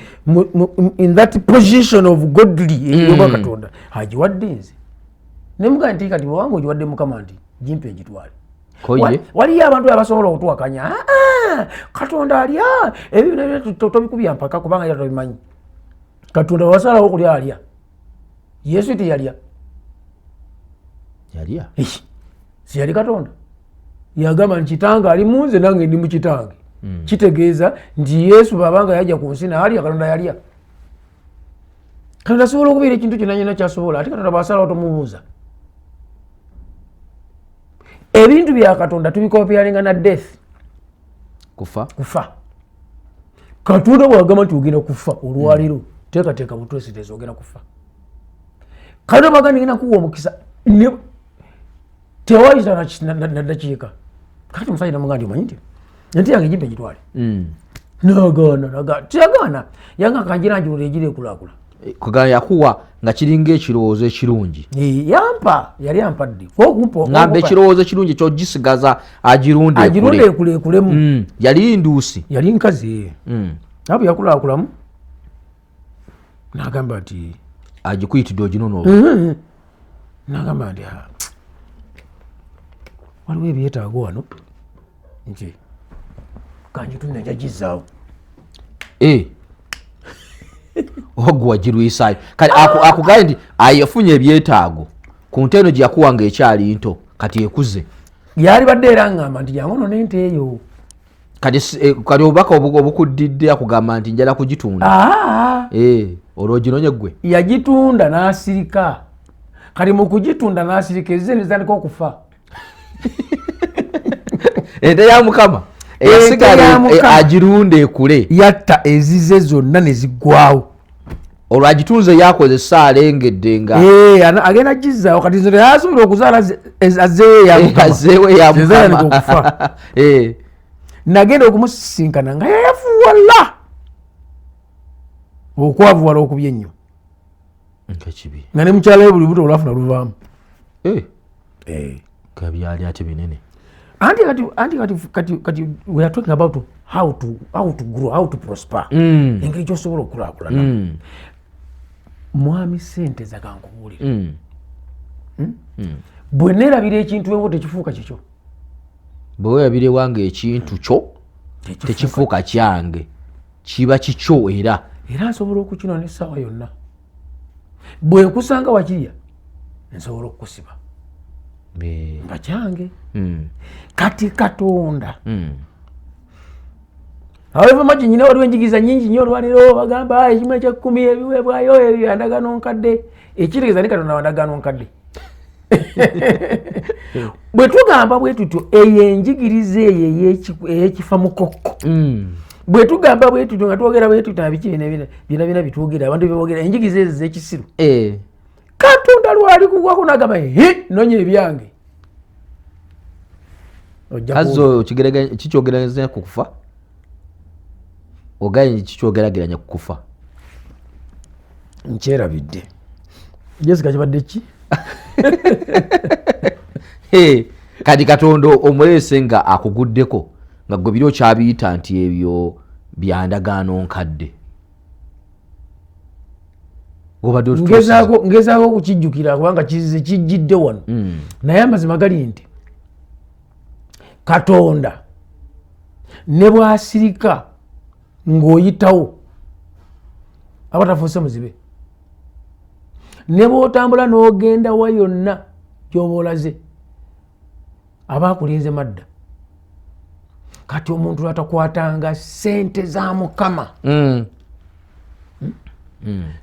in that position of godly ey'obwa Katonda agiwadde nze. Ne mugamba nti kati bw'obanga ogiwadde Mukama nti gimpe ngitwale. Waliyo abantu abasobola okutuwakanya Katonda alya ebyo tobikubya mpaka kubanga era tobimanyi. Katonda wasalawo okulya alya. Yesu teyalya. Yalya. Siyali Katonda. Yagamba nti kitange ali mu nze nange ndi mu kitange. Kitegeeza nti Yesu bw'abanga yajja ku nsi n'alya, Katonda yalya. Katonda asobola okubeera ekintu kyonna kyonna kyasobola, ate Katonda bw'asalawo tomubuuza. Ebintu bya Katonda tubikompyalinga na death. Kufa. Kufa. Katonda bw'agamba nti ogenda kufa olwaleero, teekateeka butwesiteeza ogenda kufa. Katonda bw'agamba ngenda kuwa omukisa, tewayita na ddakiika. Kati omusajja namugamba nti omanyi nti ente yange gimpe gitwale. Nagaana, teyagaana, yanga kanjiranjulula egira ekulaakula. Kugamba yakuwa nga kiringa ekirowoozo ekirungi. Yampa, yali ampadde. Ngamba ekirowoozo ekirungi kyogisigaza agirunde agirunde ekuleekulemu. Yali nduusi. Yali nkazi. Naye bwe yakulakulamu nagamba nti agikuyitidde oginona. Nagamba nti waliwo ebyetaago wano nti kangitunde nja gizzaawo. Ogwo wagirwisaayo. Kati akugambye nti ayafunye ebyetaago ku nte eno gye yakuwa ng'ekyali nto, kati ekuze. Yali badde era ngamba nti jangu none ente eyo. Kati kati obubaka obukuddidde akugamba nti njala kugitunda. Olwo oginonye ggwe. Yagitunda n'asirika. Kati mu kugitunda n'asirika ezize ne zitandika okufa. Ente ya Mukama eyasigala agirunde ekule. Yatta ezize zonna ne ziggwawo. Olwo agitunze yakozesa alengedde nga agenda gizzaawo. Kati nze teyasobola okuzaala azzeewo eya Mukama. Azzeewo eya Mukama. Okufa. Nagenda okumusisinkana nga yayavuwala. Okwavuwala okubi ennyo. Nkakibi. Nga ne mukyala we buli buto olwafuna luvaamu. Kabyali ate binene. Anti kati we are talking about how to grow, how to prosper. Engeri gy'osobola okulaakulana. Mwami ssente zakankubuulira. Bwe neerabira ekintu ewo tekifuuka kikyo. Bwe weerabira ewange ekintu kyo tekifuuka kyange, kiba kikyo era. Era nsobola okukinona essaawa yonna. Bwe nkusanga wakirya nsobola okukusiba. Nga kyange. Kati Katonda. However much nyina waliwo enjigiriza nnyingi nnyo olwaleero bagamba ekimu eky'ekkumi ebiweebwayo ebyo ndagaano nkadde. Ekitegeeza ni Katonda wa ndagaano nkadde. Bwe tugamba bwe tutyo eyo enjigiriza eyo ey'ekifa mukokko. Bwe tugamba bwe tutyo nga twogera bwe tutyo biki bino byonna byonna bitwogera abantu byebogera enjigiriza ezo ez'ekisiru. Katonda lwali kugwako n'agamba hi noonya ebyange. Kazo kikyogeraganya ku kufa? Ogaye kikyogerageranya ku kufa? Nkyerabidde. Jessica kibadde ki? Kati Katonda omuleese nga akuguddeko nga gwe biri okyabiyita nti ebyo bya ndagaano nkadde. Ngezaako okukijjukira kubanga kijjidde wano. Naye amazima gali nti Katonda ne bw'asirika ng'oyitawo aba tafuuse muzibe. Ne bw'otambula n'ogenda wa yonna gy'oba olaze aba akulinze madda. Kati omuntu lwatakwatanga ssente za Mukama,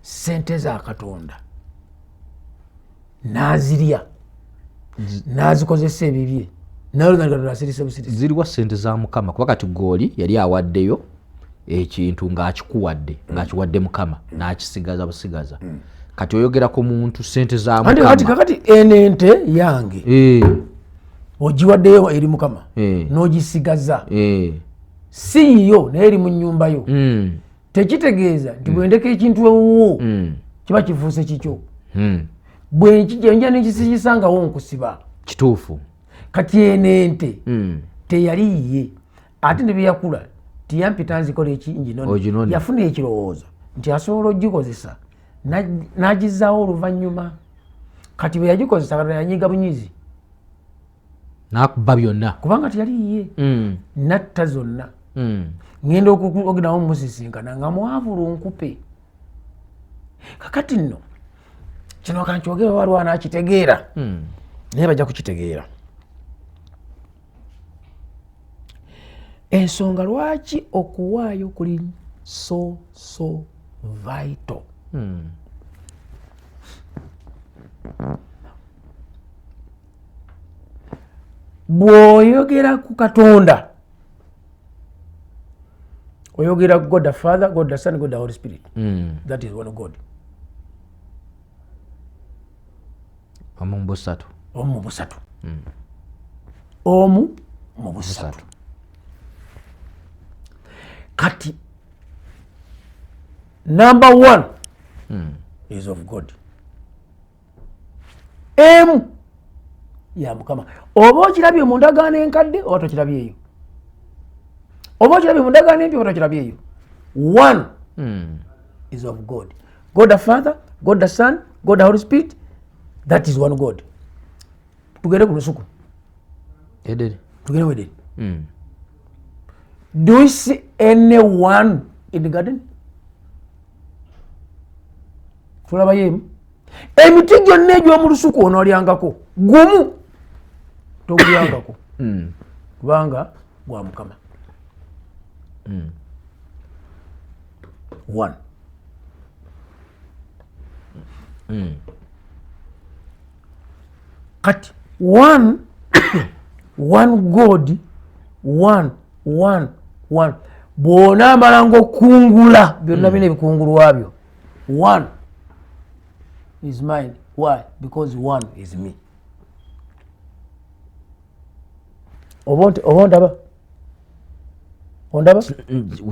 ssente za Katonda n'azirya n'azikozesa ebibye, ziriwa ssente za Mukama? Kuba kati gooli yali awaddeyo ekintu ng'akikuwadde, ng'akiwadde Mukama n'akisigaza busigaza. Kati oyogera ku muntu ssente za Mukama. Kati eno ente yange ogiwaddeyo eri Mukama n'ogisigaza, si yiyo naye eri mu nnyumba yo. Tekitegeeza nti bwendeka ekintu ewuwo kiba kifuuse kikyo. Bwe nkijja nekisigisangawo nkusiba. Kituufu. Kati eno ente teyali yiye, ate ne byeyakula tiyampita nzikola eki nginone. Yafuna ekirowoozo nti asobola ogikozesa n'agizaawo oluvannyuma. Kati bwe yagikozesa Katonda yanyiga bunyizi n'akuba byonna, kubanga teyali yiye. Natta zonna. Ngenda okugendawo musisinkana nga mwavu lunkupe. Kakati nno kino kankyogere waliwo anakitegeera, naye bajja kukitegeera. Ensonga lwaki okuwaayo kuli so vital. Bw'oyogera ku Katonda oyogera God the Father, God the Son, God the Holy Spirit. That is one God. Omu mu busatu. Omu mu busatu. Omu mu busatu. Kati number one is of God. Emu ya Mukama. Oba okirabye mu ndagaano enkadde oba tokirabyeyo, oba okirabye mu ndagaano empya oba tokirabyeyo, one is of God. God the Father, God the Son, God the Holy Spirit, that is one God. Tugende ku lusuku. Edeni. Tugende mu Edeni. Do we see anyone in the garden? Tulabayo emu. Emiti gyonna egy'omu lusuku onoolyangako, gumu togulyangako. Kubanga gwa Mukama. One. Kati one, one God, one, one, one. Bw'onaamalanga okukungula byonna bino ebikungulwa byo, one is mine. Why? Because one is me. Oba ondaba? Ondaba?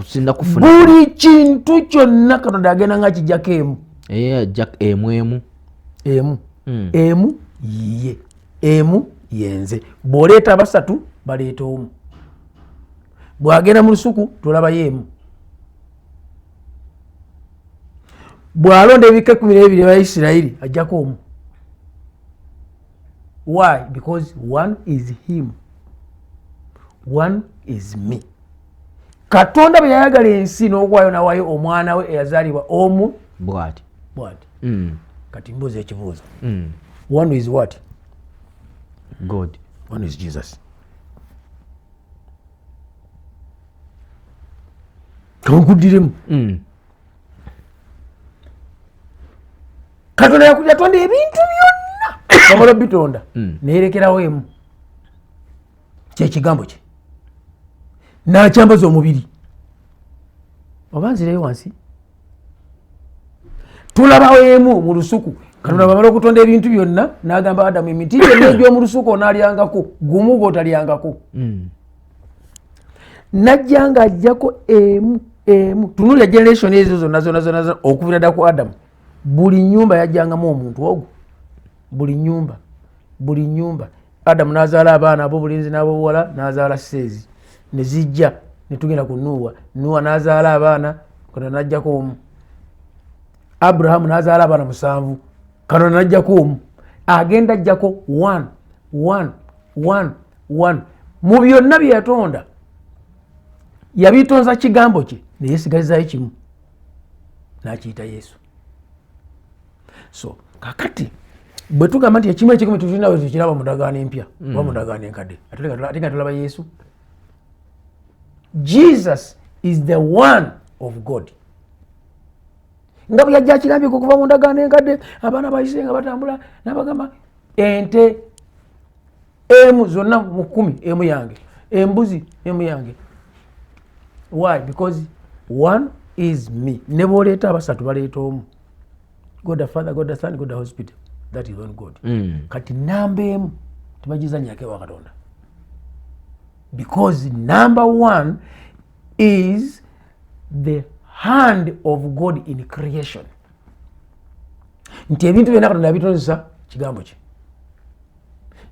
Sinnakufuna. Buli kintu kyonna Katonda agenda nga akiggyako emu. Ajja emu emu. Emu. Emu yiye. Emu yenze. Bw'oleeta abasatu baleeta omu. Bw'agenda mu lusuku tolabayo emu. Bw'alonda ebika ekkumi n'ebibiri ebya Isirayiri ajjako omu. Why? Because one is him. One is me. Katonda bwe yayagala ensi n'okuwaayo n'awaayo omwana we eyazaalibwa omu bw'ati. Bw'ati. Kati mbuuza ekibuuzo. One is what? God. One is Jesus. Kankuddiremu. Katonda yatonda ebintu byonna. Wamala bitonda. Neyerekerawo emu. Kye kigambo kye. N'akyambaza omubiri. Oba nzireyo wansi. Tulabawo emu mu lusuku. Katonda bw'amala okutonda ebintu byonna n'agamba Adamu emiti gyonna egy'omu lusuku onaalyangako, gumu gw'otalyangako. Najja ng'aggyako emu emu. Tunuulira generation ezo zonna zonna zonna zonna okuviira ddala ku Adamu. Buli nnyumba yajjangamu omuntu ogwo. Buli nnyumba, buli nnyumba. Adamu n'azaala abaana ab'obulenzi n'ab'obuwala, n'azaala Seezi. Ne zijja ne tugenda ku Nuuwa. Nuuwa n'azaala abaana, Katonda n'aggyako omu. Abrahamu n'azaala abaana 7, Katonda n'aggyako omu. Agenda aggyako 1, 1, 1, 1. Mu byonna bye yatonda yabitonza kigambo kye, ne yeesigalizaayo kimu n'akiyita Yesu. So kakati bwe tugamba nti ekimu ekikumi tetulina we tukiraba mu ndagaano empya oba mu ndagaano enkadde, ate nga tulaba Yesu. Jesus is the one of God. Nga bwe yajja akirambika okuva mu ndagaano enkadde, abaana bayise nga batambula n'abagamba ente emu zonna mu 10 emu yange, embuzi emu yange. Why? Because one is me. Ne bw'oleeta abasatu baleeta omu. God the Father, God the Son, God the Holy Spirit. That is one God. Kati namba emu tebagizannyako ewa Katonda. Because number one is the hand of God in creation. Nti ebintu byonna Katonda yabitondesa kigambo kye.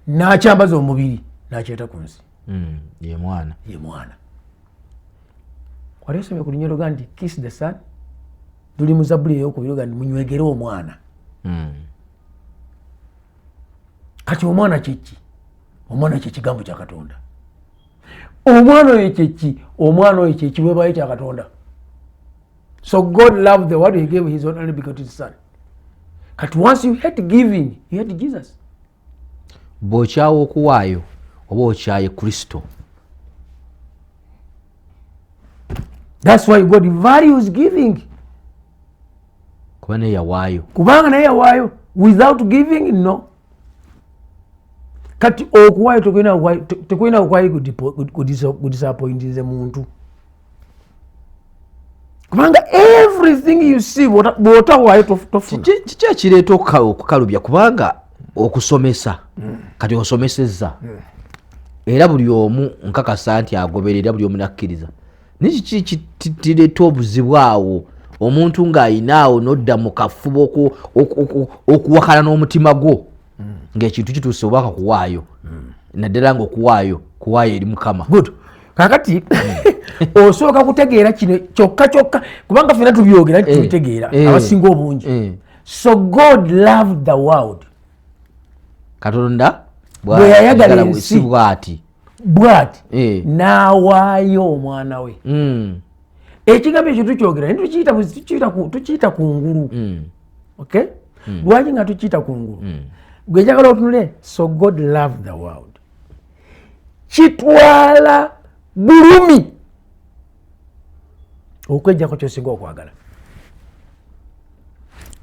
N'akyambaza omubiri n'akyeta ku nsi. Ye mwana. Ye mwana. Wali osomye ku lunyiriri lugamba nti kiss the son, luli mu Zabbuli ey'okubiri lugamba nti munywegere omwana. Kati omwana kye ki? Omwana kye kigambo kya Katonda. Omwana oyo kye ki? Omwana oyo kye kiweebwayo kya Katonda. So God loved the world, he gave his own only begotten son. Kati once you hate giving, you hate Jesus. Bw'okyawa okuwaayo oba okyaye Kristo. That's why God values giving. Kuba naye yawaayo. Kubanga naye yawaayo. Without giving, no. Kati okuwaayo tekulina kukwali kudisappointinze muntu, kubanga everything you see bw'otawaayo tofuna. Kiki ekireeta okukalubya? Kubanga okusomesa kati osomesezza, era buli omu nkakasa nti agoberera, buli omu nakkiriza, naye kiki kireeta obuzibu awo omuntu ng'ayinaawo nodda mu kafubo okuwakana n'omutima gwo ng'ekintu kituuse oba kakuwaayo, naddala ng'okuwaayo kuwaayo eri Mukama? Good. Kakati osooka kutegeera kino kyokka kyokka, kubanga fena tubyogera nti tubitegeera abasinga obungi. So God loved the world. Katonda bwe yayagala ensi bwati bwati n'awaayo omwana we. Ekigambo ekyo tukyogera naye tukiyita kungulu. Okay, lwaki nga tukiyita kungulu? Gwe njagala otunule. So God loved the world kitwala bulumi okwejjako kyosinga okwagala,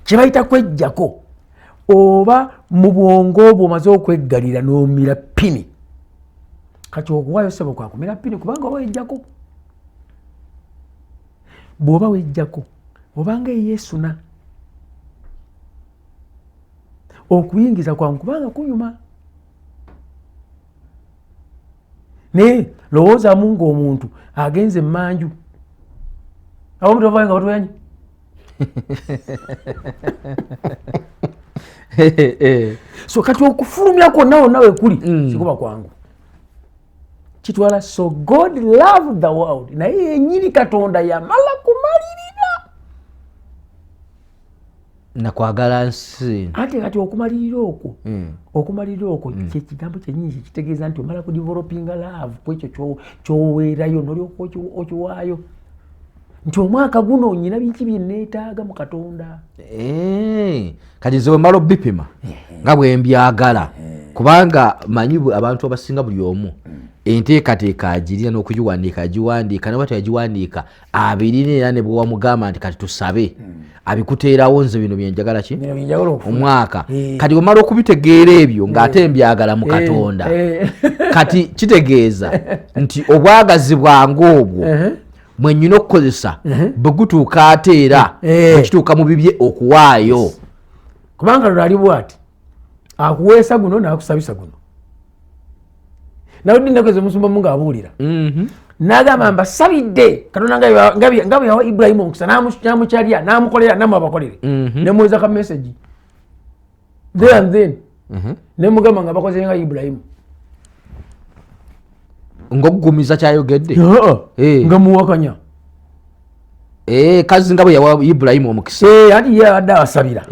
kyebayita kwejjako, oba mu bwongo obwo omaze okweggalira n'omira pini. Kati okuwaayo sebo kwakumira pini, kubanga oba wejjako, bw'oba wejjako obanga eyeesuna okuyingiza kwangu, kubanga kunyuma. Naye lowoozaamu ng'omuntu agenze emmanju, abamu tebavayo nga batuyanye. So kati okufulumya kwonna wonna wekuli sikuba kwangu, kitwala. So God loved the world, naye yenyini Katonda yamala kumalirira nakwagala nsi. Ate kati okumalirira okwo, okumalirira okwo kyekigambo kyenyini kikitegeeza nti omala kudevelopinga love kwekyo kyoweerayo, nolyoka okiwaayo nti omwaka guno nyina biki byeneetaaga mu Katonda. Kati nze wemala obipima nga bwembyagala, kubanga manyi abantu abasinga buli omu enteekateeka agirina n'okugiwandiika agiwandiika, naye teyagiwandiika abirina, era ne bwewamugamba nti kati tusabe abikuteerawo, nze bino byenjagala ki omwaka. Kati omala okubitegeera ebyo ng'ate mbyagala mu Katonda, kati kitegeeza nti obwagazi bwange obwo mwenyina okukozesa bwe gutuuka, ate era bwekituuka mu bibye okuwaayo. Kubanga lwali bwati akuweesa guno n'akusabisa guno. Nawe ddi ezo omusumba mu ng'abuulira n'agamba mbasabidde Katonda nga bwe yawa Ibulayimu omukisa, n'amukyalya, n'amukolera, nammwe abakolere. Nemuweza ka message there and then, nemugamba nga bakoze nga Ibulayimu. Ng'okugumiza kyayogedde. Nga muwakanya. Kazi nga bwe yawa Ibulayimu omukisa. Anti ye abadde abasabira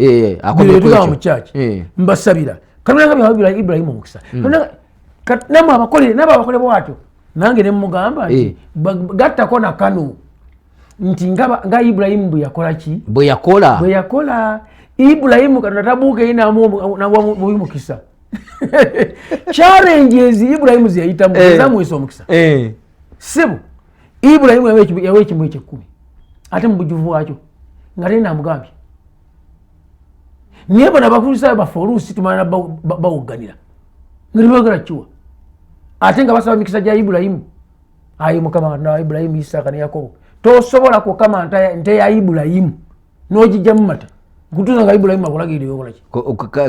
mu kyaki, mbasabira Katonda nga bwe yawa Ibulayimu omukisa, namwe abakolere, nabo abakole bwatyo. Nange nemugamba nti gattako nakano nti nga Ibulayimu bwe yakola ki? Bwe yakola. Bwe yakola Ibulayimu. Katonda tabuuka eri namuwa bubi mukisa. Challenges Ibulayimu zeyayitamu zamuwesa omukisa. Sebo, Ibulayimu yawa ekimu ekyekkumi ate mu bujuvu bwakyo nga teri namugambye. Naye bona abakristaayo baffe oluusi tumala bawugganira nga tebagala kiwa, ate nga basaba mikisa gya Ibulayimu. Ayi Mukama Katonda wa Ibulayimu, Isaaka ne Yakobo. Tosobola kukama nte ya Ibulayimu n'ogijjamu mata kutuusa nga Ibulayimu akulagirire okolaki.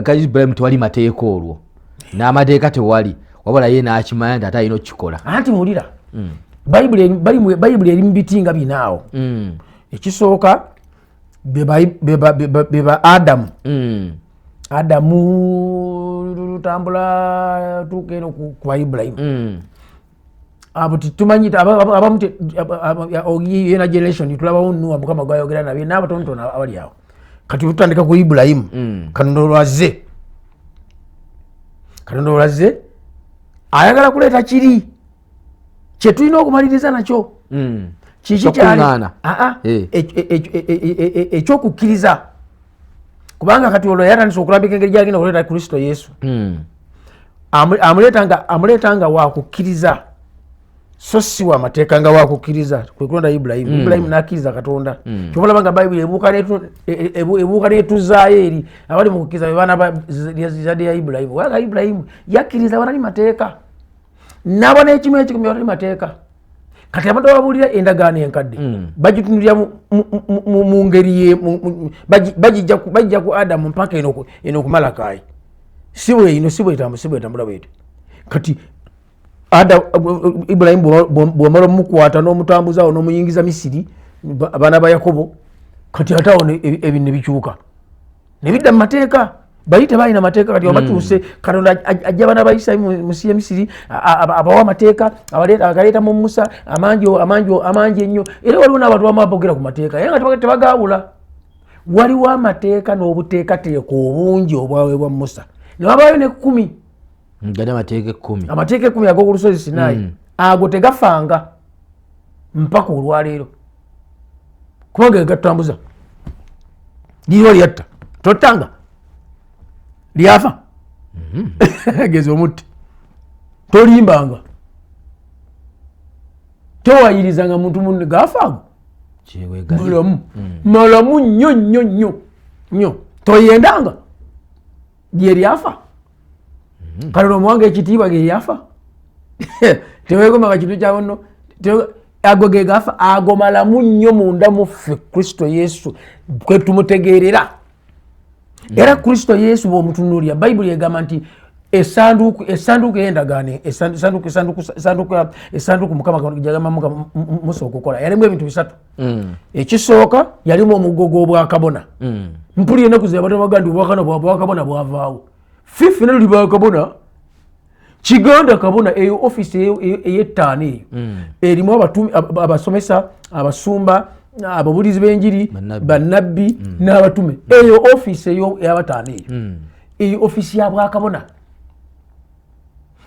Ka Ibulayimu tewali mateeka olwo, n'amateeka tewali, wabula ye n'akimanya nti ate alina okukikola. Anti wulira, Bayibuli eri mu biti nga binaawo. Ekisooka beba Adamu. Adamu lutambula tuuka eno ku ba Ibulayimu. Abo tetumanyi abamu yena generation tulabawo Nuwa, Mukama gwayogera nabye n'abatonotono abali awo. Kati tutandika ku Ibulayimu. Katonda olwazze, Katonda olwazze ayagala kuleeta kiri kyetulina okumaliriza nakyo. Kiki kyali? Ekyokuŋŋaana. Ekyokukkiriza, kubanga kati olwo yatandise okulambika engeri gyagenda okuleeta Kristo Yesu. Amuleeta nga wakukkiriza. So si wa mateeka nga wakukkiriza, kwe kulonda Ibulayimu. Ibulayimu n'akkiriza Katonda. Kyova olaba nga Bayibuli ebuuka n'etuzaayo eri abali mu kukkiriza be baana ba zadde ya Ibulayimu. Kubanga Ibulayimu yakkiriza awatali mateeka, n'aba n'ekimu ekikumi awatali mateeka. Kati abantu ababuulira endagaano enkadde bagitunulira mu ngeri ye, bagijja ku Adamu mpaka eno ku Malakayi. Si bwe ino, si bwetambula bwetyo. Kati Ibulayimu bw'omala omukwata n'omutambuza awo n'omuyingiza Misiri, abaana ba Yakobo, kati ate awo ebintu ne bikyuka ne bidda mu mateeka. Bali tebalina mateeka, kati obatuuse Katonda ajja abaana ba Isirayiri mu nsi ya Misiri, abawa amateeka, agaleeta mu Musa amangi, amangi, amangi ennyo. Era waliwo n'abantu abamu aboogera ku mateeka era nga tebagaawula. Waliwo amateeka n'obuteekateeka obungi obwaweebwa Musa, ne wabaayo n'ekkumi. Gali amateeka 10. Amateeka 10 ag'oku lusozi Sinaayi. Ago tegafanga mpaka olwaleero, kubanga gegatambuza. Liriwo lyatta, tottanga, lyafa. Geza omutti, tolimbanga, towayirizanga muntu munne, gafa ago. Kyewegali. Malamu, malamu nnyo nnyo nnyo nnyo. Toyendanga, lye lyafa. Kale omuwanga ekitiibwa, ge lyafa. Tewegombanga kintu kya muno. Ago ge gafa. Ago malamu nnyo munda muffe. Kristo Yesu kwe tumutegeerera. Era Kristo Yesu bw'omutunuulira, Bayibuli egamba nti esanduuku ey'endagaano, esanduuku Mukama gyagamba Musa okukola, yalimu ebintu bisatu. Ekisooka, yalimu omuggo gw'obwakabona. Mpulira ennaku zino abantu baga nti obwakabona bwavaawo. Ffe ffena tuli bakabona. Kiganda kabona. Eyo offisi ey'ettaano eyo erimu abasomesa, abasumba, ababulizi b'enjiri, Bannabbi. bannabbi n'abatume. Eyo offisi eyo ey'abataano eyo, eyo offisi ya bwakabona.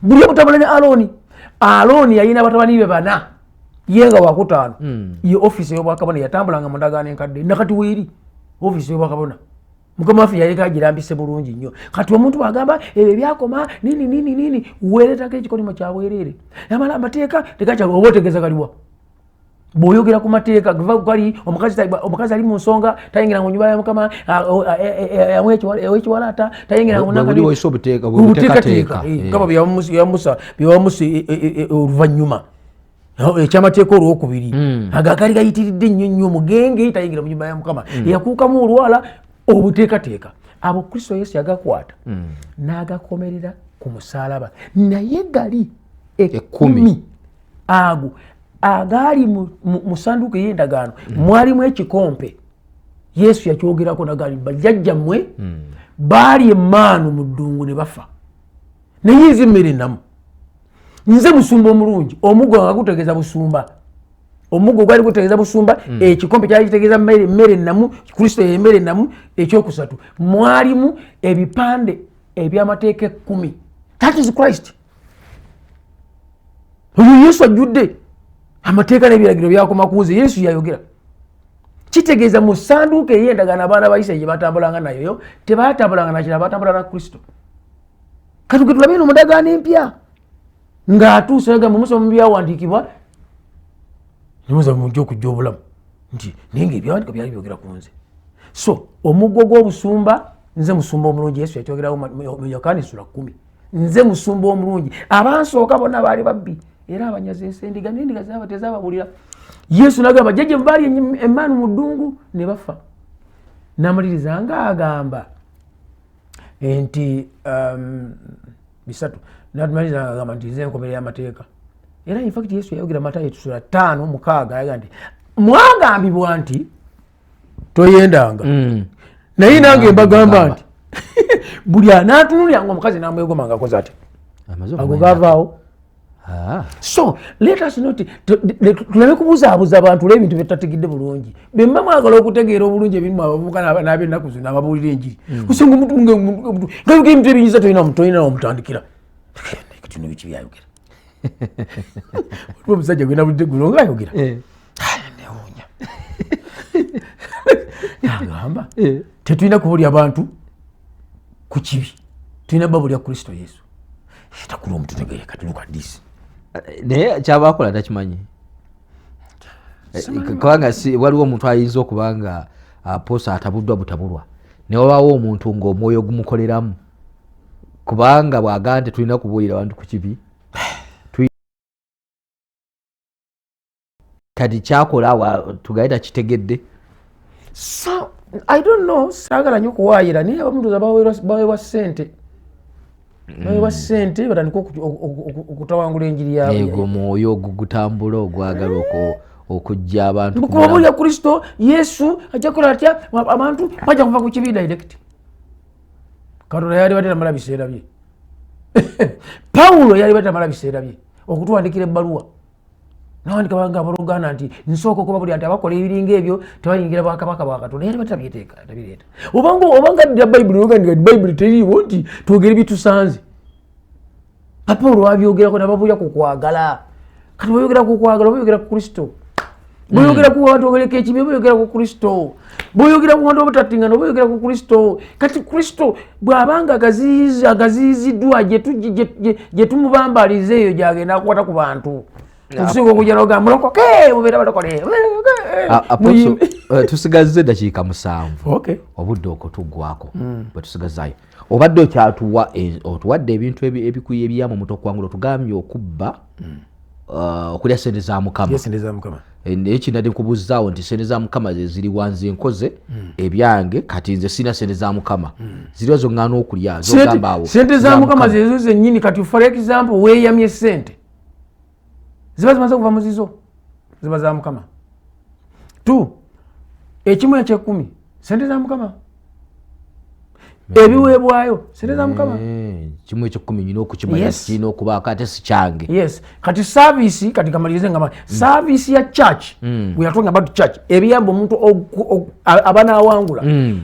Buli obutambula ne Alooni. Alooni yalina batabani be bana, ye nga wakutaano. Ye offisi ey'obwakabona yatambulanga mu ndagaano enkadde, nakati weeri offisi ey'obwakabona. Mukama waffe yaleka agirambise bulungi nnyo. Kati omuntu bwagamba ebyo byakoma nini nini nini, weeretako ekikolimo kya bwereere. Amala amateeka tegakyali. Oba otegeeza galiwa bw'oyogera ku mateeka? Gava gali omukazi ali mu nsonga tayingira mu nyumba ya Mukama, ewekiwalaata tayingira mu Bwe buli woyisa obuteeka, bwe Obuteekateeka, buteekateeka. Kaba bya Musa oluvannyuma ekyamateeka olwokubiri, ago agaali gayitiridde nnyo nnyo. Omugenge tayingira mu nyumba ya Mukama, eyakuukamu olwala. Obuteekateeka abo Kristo Yesu yagakwata n'agakomerera ku musaalaba. Naye gali Ekkumi. ekkumi ago agaali mu sanduuku ey'endagaano, mwalimu ekikompe. Yesu yakyogerako nagali, bajjajjammwe baali emaanu mu ddungu ne bafa, naye nze mmere namu. Nze musumba omulungi. Omuggo nga gutegeeza busumba, omuggo gwali gutegeeza busumba. Ekikompe kyali kitegeeza mmere namu. Kristo yemmere namu. Ekyokusatu, mwalimu ebipande ebyamateeka 10. That is Christ. Oyo Yesu ajjudde amateeka n'ebiragiro byakoma ku nze. Yesu yayogera. Kitegeeza mu sanduuko ey'endagaano abaana ba Isiraeri gye batambulanga nayo, tebatambulanga nakira, batambula na Kristo. Katuke tulabe eno mundagaano empya ng'atuuse, agamba, musoma mu byawandiikibwa nemuza mujja okujja obulamu, nti naye nga ebyawandiikibwa byali byogera ku nze. So omuggo gw'obusumba, nze musumba omulungi. Yesu yakyogerawo mu Yokaani sula 10. Nze musumba omulungi, abansooka bonna baali babbi era abanyazi ensi, endiga n'endiga zaaba tezabawulira. Yesu nagamba, jjajja baali emaanu mu ddungu ne bafa. Namaliriza ng'agamba nti bisatu. Namaliriza ng'agamba nti nze enkomerero y'amateeka. Era infact Yesu yayogera Matayo sula 5:6, ayaga nti mwagambibwa nti toyendanga, naye nange mbagamba nti buli anaatunuliranga omukazi namwegomba nga akoze ati, Amaze ago okumwenda. gavaawo. So let us not tuleme kubuzaabuza abantu olw'ebintu byetutategedde bulungi. Bemba mwagala okutegeera obulungi ebirimu, abavubuka n'ab'ennaku zino ababuulira enjiri, kusanga omuntu ngayogera ebintu ebiyinza tolina wamutandikira. Kino biki byayogera? Waliwo omusajja gwe nabudde guno ngaayogera, newuunya. Agamba tetulina kubulya abantu ku kibi, tulina babulya Kristo Yesu. Takula omuntu tegereka tuluka disi. Naye kyaba akola takimanyi, kubanga waliwo omuntu ayinza okuba nga aposa atabuddwa butabulwa, ne wabaawo omuntu ng'omwoyo gumukoleramu, kubanga bw'agamba nti tulina kubuulira abantu ku kibi, kati kyakola tugaye takitegedde. So I don't know, saagala nnyo kuwaayira, naye abamu baweebwa ssente, baweebwa ssente batandika okutawangula enjiri yaabwe. Ego mwoyo ogwo gutambula ogwagala okujja abantu kubabuulira Kristo Yesu ajja kukola atya, abantu bajja kuva ku kibi direct. Katonda yali badde tamala biseera bye, Pawulo yali badde tamala biseera bye okutuwandikira ebbaluwa, nawandika banga abooluganda nti nsooka okubabulira nti abakola ebiringa ebyo tebayingira bwakabaka bwa Katonda. Yali batabyeteeka tabireeta, obanga addira Bayibuli oga nti Bayibuli teriiwo nti twogere bitusanze. Pawulo wabyogerako nababuulira ku kwagala. Kati bweyogera ku kwagala oba oyogera ku Kristo, bweyogera ku bantu obaleka ekibi oba oyogera ku Kristo, bweyogera ku bantu obutatingana oba oyogera ku Kristo. Kati Kristo bw'abanga agaziyiziddwa gye tumubambaliza eyo gyagenda akwata ku bantu okusinga okujja nogamba mulokoke mubeere balokole. Tusigazze eddakiika 7, obudde okutuggwako bwe tusigazaayo. Obadde okyatuwa, otuwadde ebintu ebikwiye ebiyamba omuntu okuwangula. Otugambye okubba, okulya sente za Mukama. Naye kinadde nkubuuzaawo nti sente za Mukama ze ziri wanze, nkoze ebyange, kati nze sirina sente za Mukama, ziriwa zoŋŋaana okulya zogambaawo? Sente za Mukama zezo zennyini. Kati for example, weeyamye sente ziba zimaze okuva muzizo, ziba za Mukama. Two, ekimu ekyekumi sente za Mukama, ebiweebwayo sente za Mukama. Kimu ekyekumi nyina okukimanya kirina okubaako, ate si kyange. Yes, kati service, kati kamalirize nga service ya church, we are talking about church, ebiyamba omuntu abanaawangula.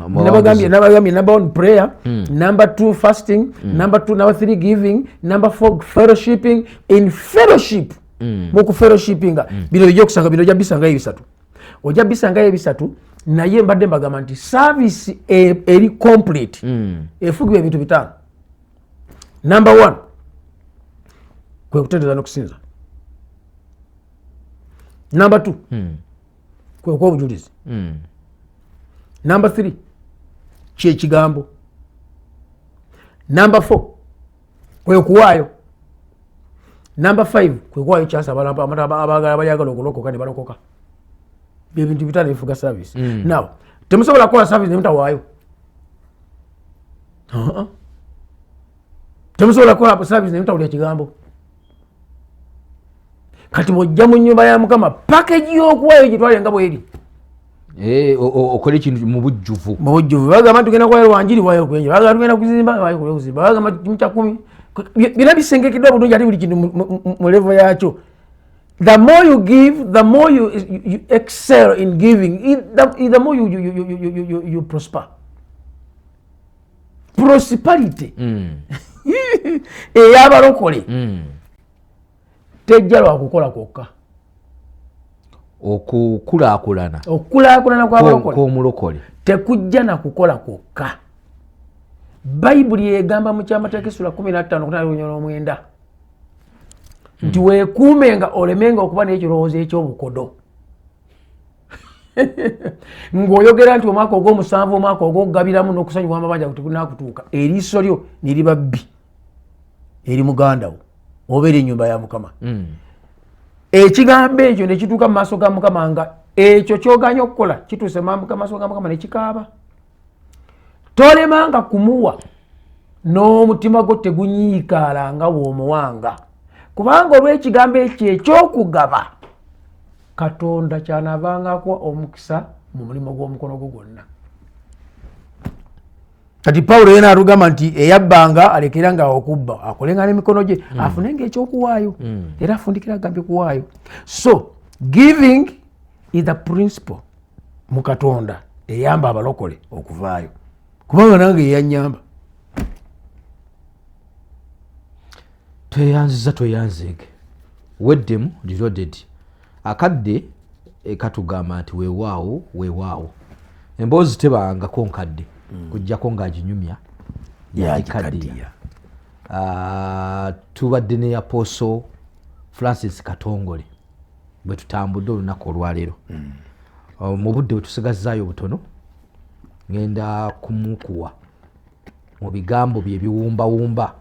Nabagambye number one prayer, number two fasting, number three giving, number four fellowshipping. In fellowship, mu kufellowshippinga bino bijja okusanga, bino ojja bisangayo ebisatu, ojja bisangayo ebisatu. Naye mbadde mbagamba nti service eri complete efugibwa ebintu 5. Number one kwe kutendereza n'okusinza. Number two kwe kuwa obujulizi. Number three kyekigambo. Number four kwe kuwaayo. Number five kwe kuwaayo chance abayagala okulokoka ne balokoka. Byebintu 5 ebifuga service. Now temusobola kukola service nemutawaayo. Temusobola kukola service nemutawulira kigambo. Kati bwojja mu nyumba ya Mukama, package y'okuwaayo gitwale nga bweri. Okola ekintu mu bujjuvu. Mu bujjuvu. Bagamba tugenda kuwayo lwanjiri, waayo kwenjiri. Bagamba tugenda kuzimba, waayo kuzimba. Bagamba kimu kya kumi, byonna bisengekeddwa bulungi, ate buli kintu mu level yakyo. The more you give, the more you excel in giving, the more you prosper. Prosperity ey'abalokole tejja lwakukola kwokka. Okukulaakulana. Okukulaakulana kw'abalokole kw'omulokole tekujja na kukola kwokka. Bayibuli egamba mu Kyamateeka essula 15:9 nti weekuumenga olemenga okuba n'ekirowoozo eky'obukodo ng'oyogera nti omwaka ogw'omusanvu, omwaka ogw'okugabiramu n'okusanyuwa amabanja tegunakutuuka, eriiso lyo ne liba bbi eri muganda wo oba eri ennyumba ya Mukama. Ekigambo ekyo ne kituuka mu maaso ga Mukama, nga ekyo kyoganya okukola kituuse mu maaso ga Mukama ne kikaaba. Tolemanga kumuwa n'omutima gwo tegunyiikaala nga bw'omuwanga, kubanga olw'ekigambo ekyo eky'okugaba, Katonda kyanaavanga akuwa omukisa mu mulimu gw'omukono gwo gwonna. Kati Pawulo yena atugamba nti eyabbanga alekera nga okubba, akolenga n'emikono gye, afunenga ekyokuwaayo. Era afundikira agambye kuwaayo. So giving is the principle mu Katonda eyamba abalokole okuvaayo, kubanga nange yeyanyamba. Tweyanziza, tweyanzeege weddemu reloaded. Akadde katugamba nti weewaawo, weewaawo, emboozi tebangako nkadde kujjako ng'aginyumya yagikaddiya. Tubadde ne Apostle Francis Katongole bwe tutambudde olunaku olwaleero. Mu budde bwe tusigazzaayo butono, ngenda kumukuwa mu bigambo bye biwumbawumba,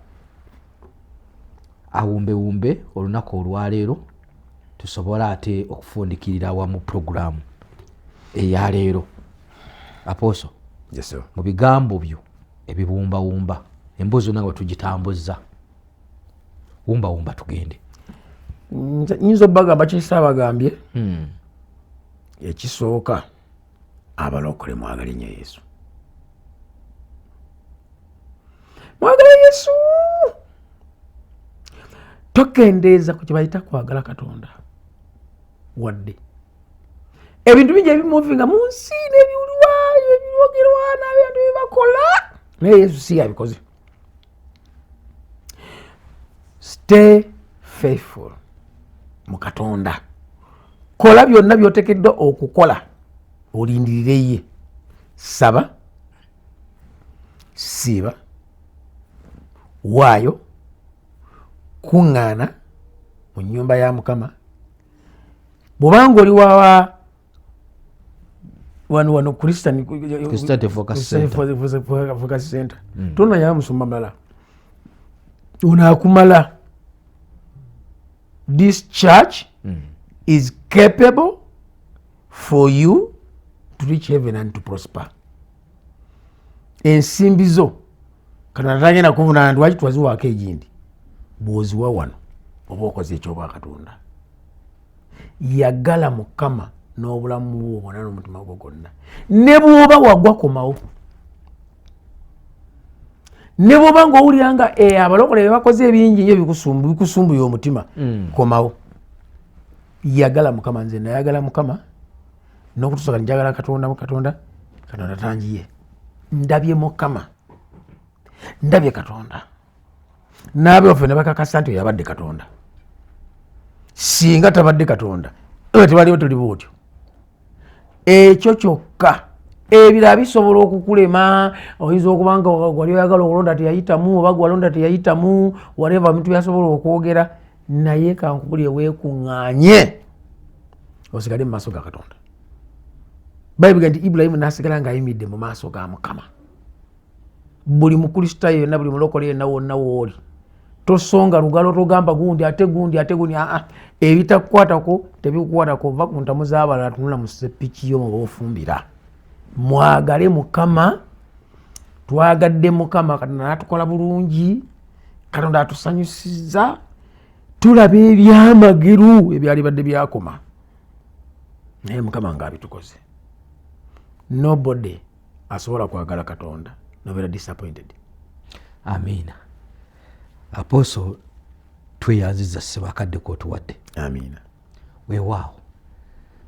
awumbewumbe olunaku olwaleero, tusobole ate okufundikirira awamu puroguramu eyaleero. Apostle, Yes, sir. mu bigambo byo ebiwumbawumba, emboozi yonna nga bwe tugitambuzza, wumbawumba tugende. Nyinza obbagamba kisaabagambye. Ekisooka, abalokole mwagale nnyo Yesu, mwagale Yesu. Tokendeeza ku kyebayita kwagala Katonda, wadde ebintu bingi ebimuvinga mu nsi n'ebiwulirwa, ebyogerwa n'abantu byebakola, naye Yesu si yabikoze. Stay faithful mu Katonda, kola byonna byotekeddwa okukola, olindirire ye. Saba, siiba, waayo, kuŋŋaana mu nnyumba ya Mukama. Bw'obanga oli wawa wano wano Christian Christianity Focus Center. Focus Center, tononyayo musumba mulala, ono akumala. This church is capable for you to reach heaven and to prosper. Ensimbi zo Katonda tagenda kuvunana nti lwaki twaziwaako egindi. Bw'oziwa wano oba okoze ekyobwakatonda. Yagala Mukama n'obulamu bwo bwonna n'omutima gwo gwonna. Ne bw'oba wagwa, komawo. Ne bw'oba ng'owulira nga abalokole be bakoze ebingi nnyo bikusumbuye omutima, komawo, yagala Mukama. Nze nayagala Mukama n'okutuusa kati njagala Katonda. Katonda, Katonda tangiye. Ndabye Mukama, ndabye Katonda, n'abe waffe ne bakakasa nti oyo abadde Katonda. Singa tabadde Katonda, tebaliwo tuli bwotyo. Ekyo kyokka, ebirala bisobola okukulema. Oyinza okuba nga wali oyagala okulonda teyayitamu, oba gwalonda teyayitamu, whatever bintu byasobola okwogera. Naye kankubulire, weekuŋŋaanye osigale mu maaso ga Katonda. Bayibuli nti Ibulayimu n'asigala ng'ayimiridde mu maaso ga Mukama. Buli mukristaayo yenna, buli mulokole yenna, wonna wooli, tosonga lugalo, togamba gundi ate gundi ate gundi. Aa, ebitakukwatako tebikukwatako. Va ku ntamu z'abalala, tunula mu sepiki yo muba ofumbira. Mwagale Mukama. Twagadde Mukama, Katonda natukola bulungi, Katonda atusanyusiza, tulaba ebyamagero ebyali badde byakoma, naye Mukama ngaabitukoze. Nobody asobola kwagala Katonda nobeera disappointed. Amiina. Apostle, tweyanziza ssebo akadde kotuwadde. Amiina. Weewaawo,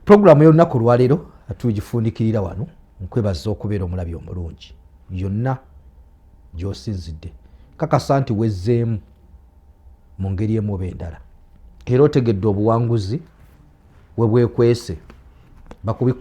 puroguramu y'olunaku olwaleero tugifundikirira wano. Nkwebaza okubeera omulabi omulungi yonna gy'osinzidde. Kakasa nti wezzeemu mu ngeri emu oba endala, era otegedde obuwanguzi we bwekwese bakubi.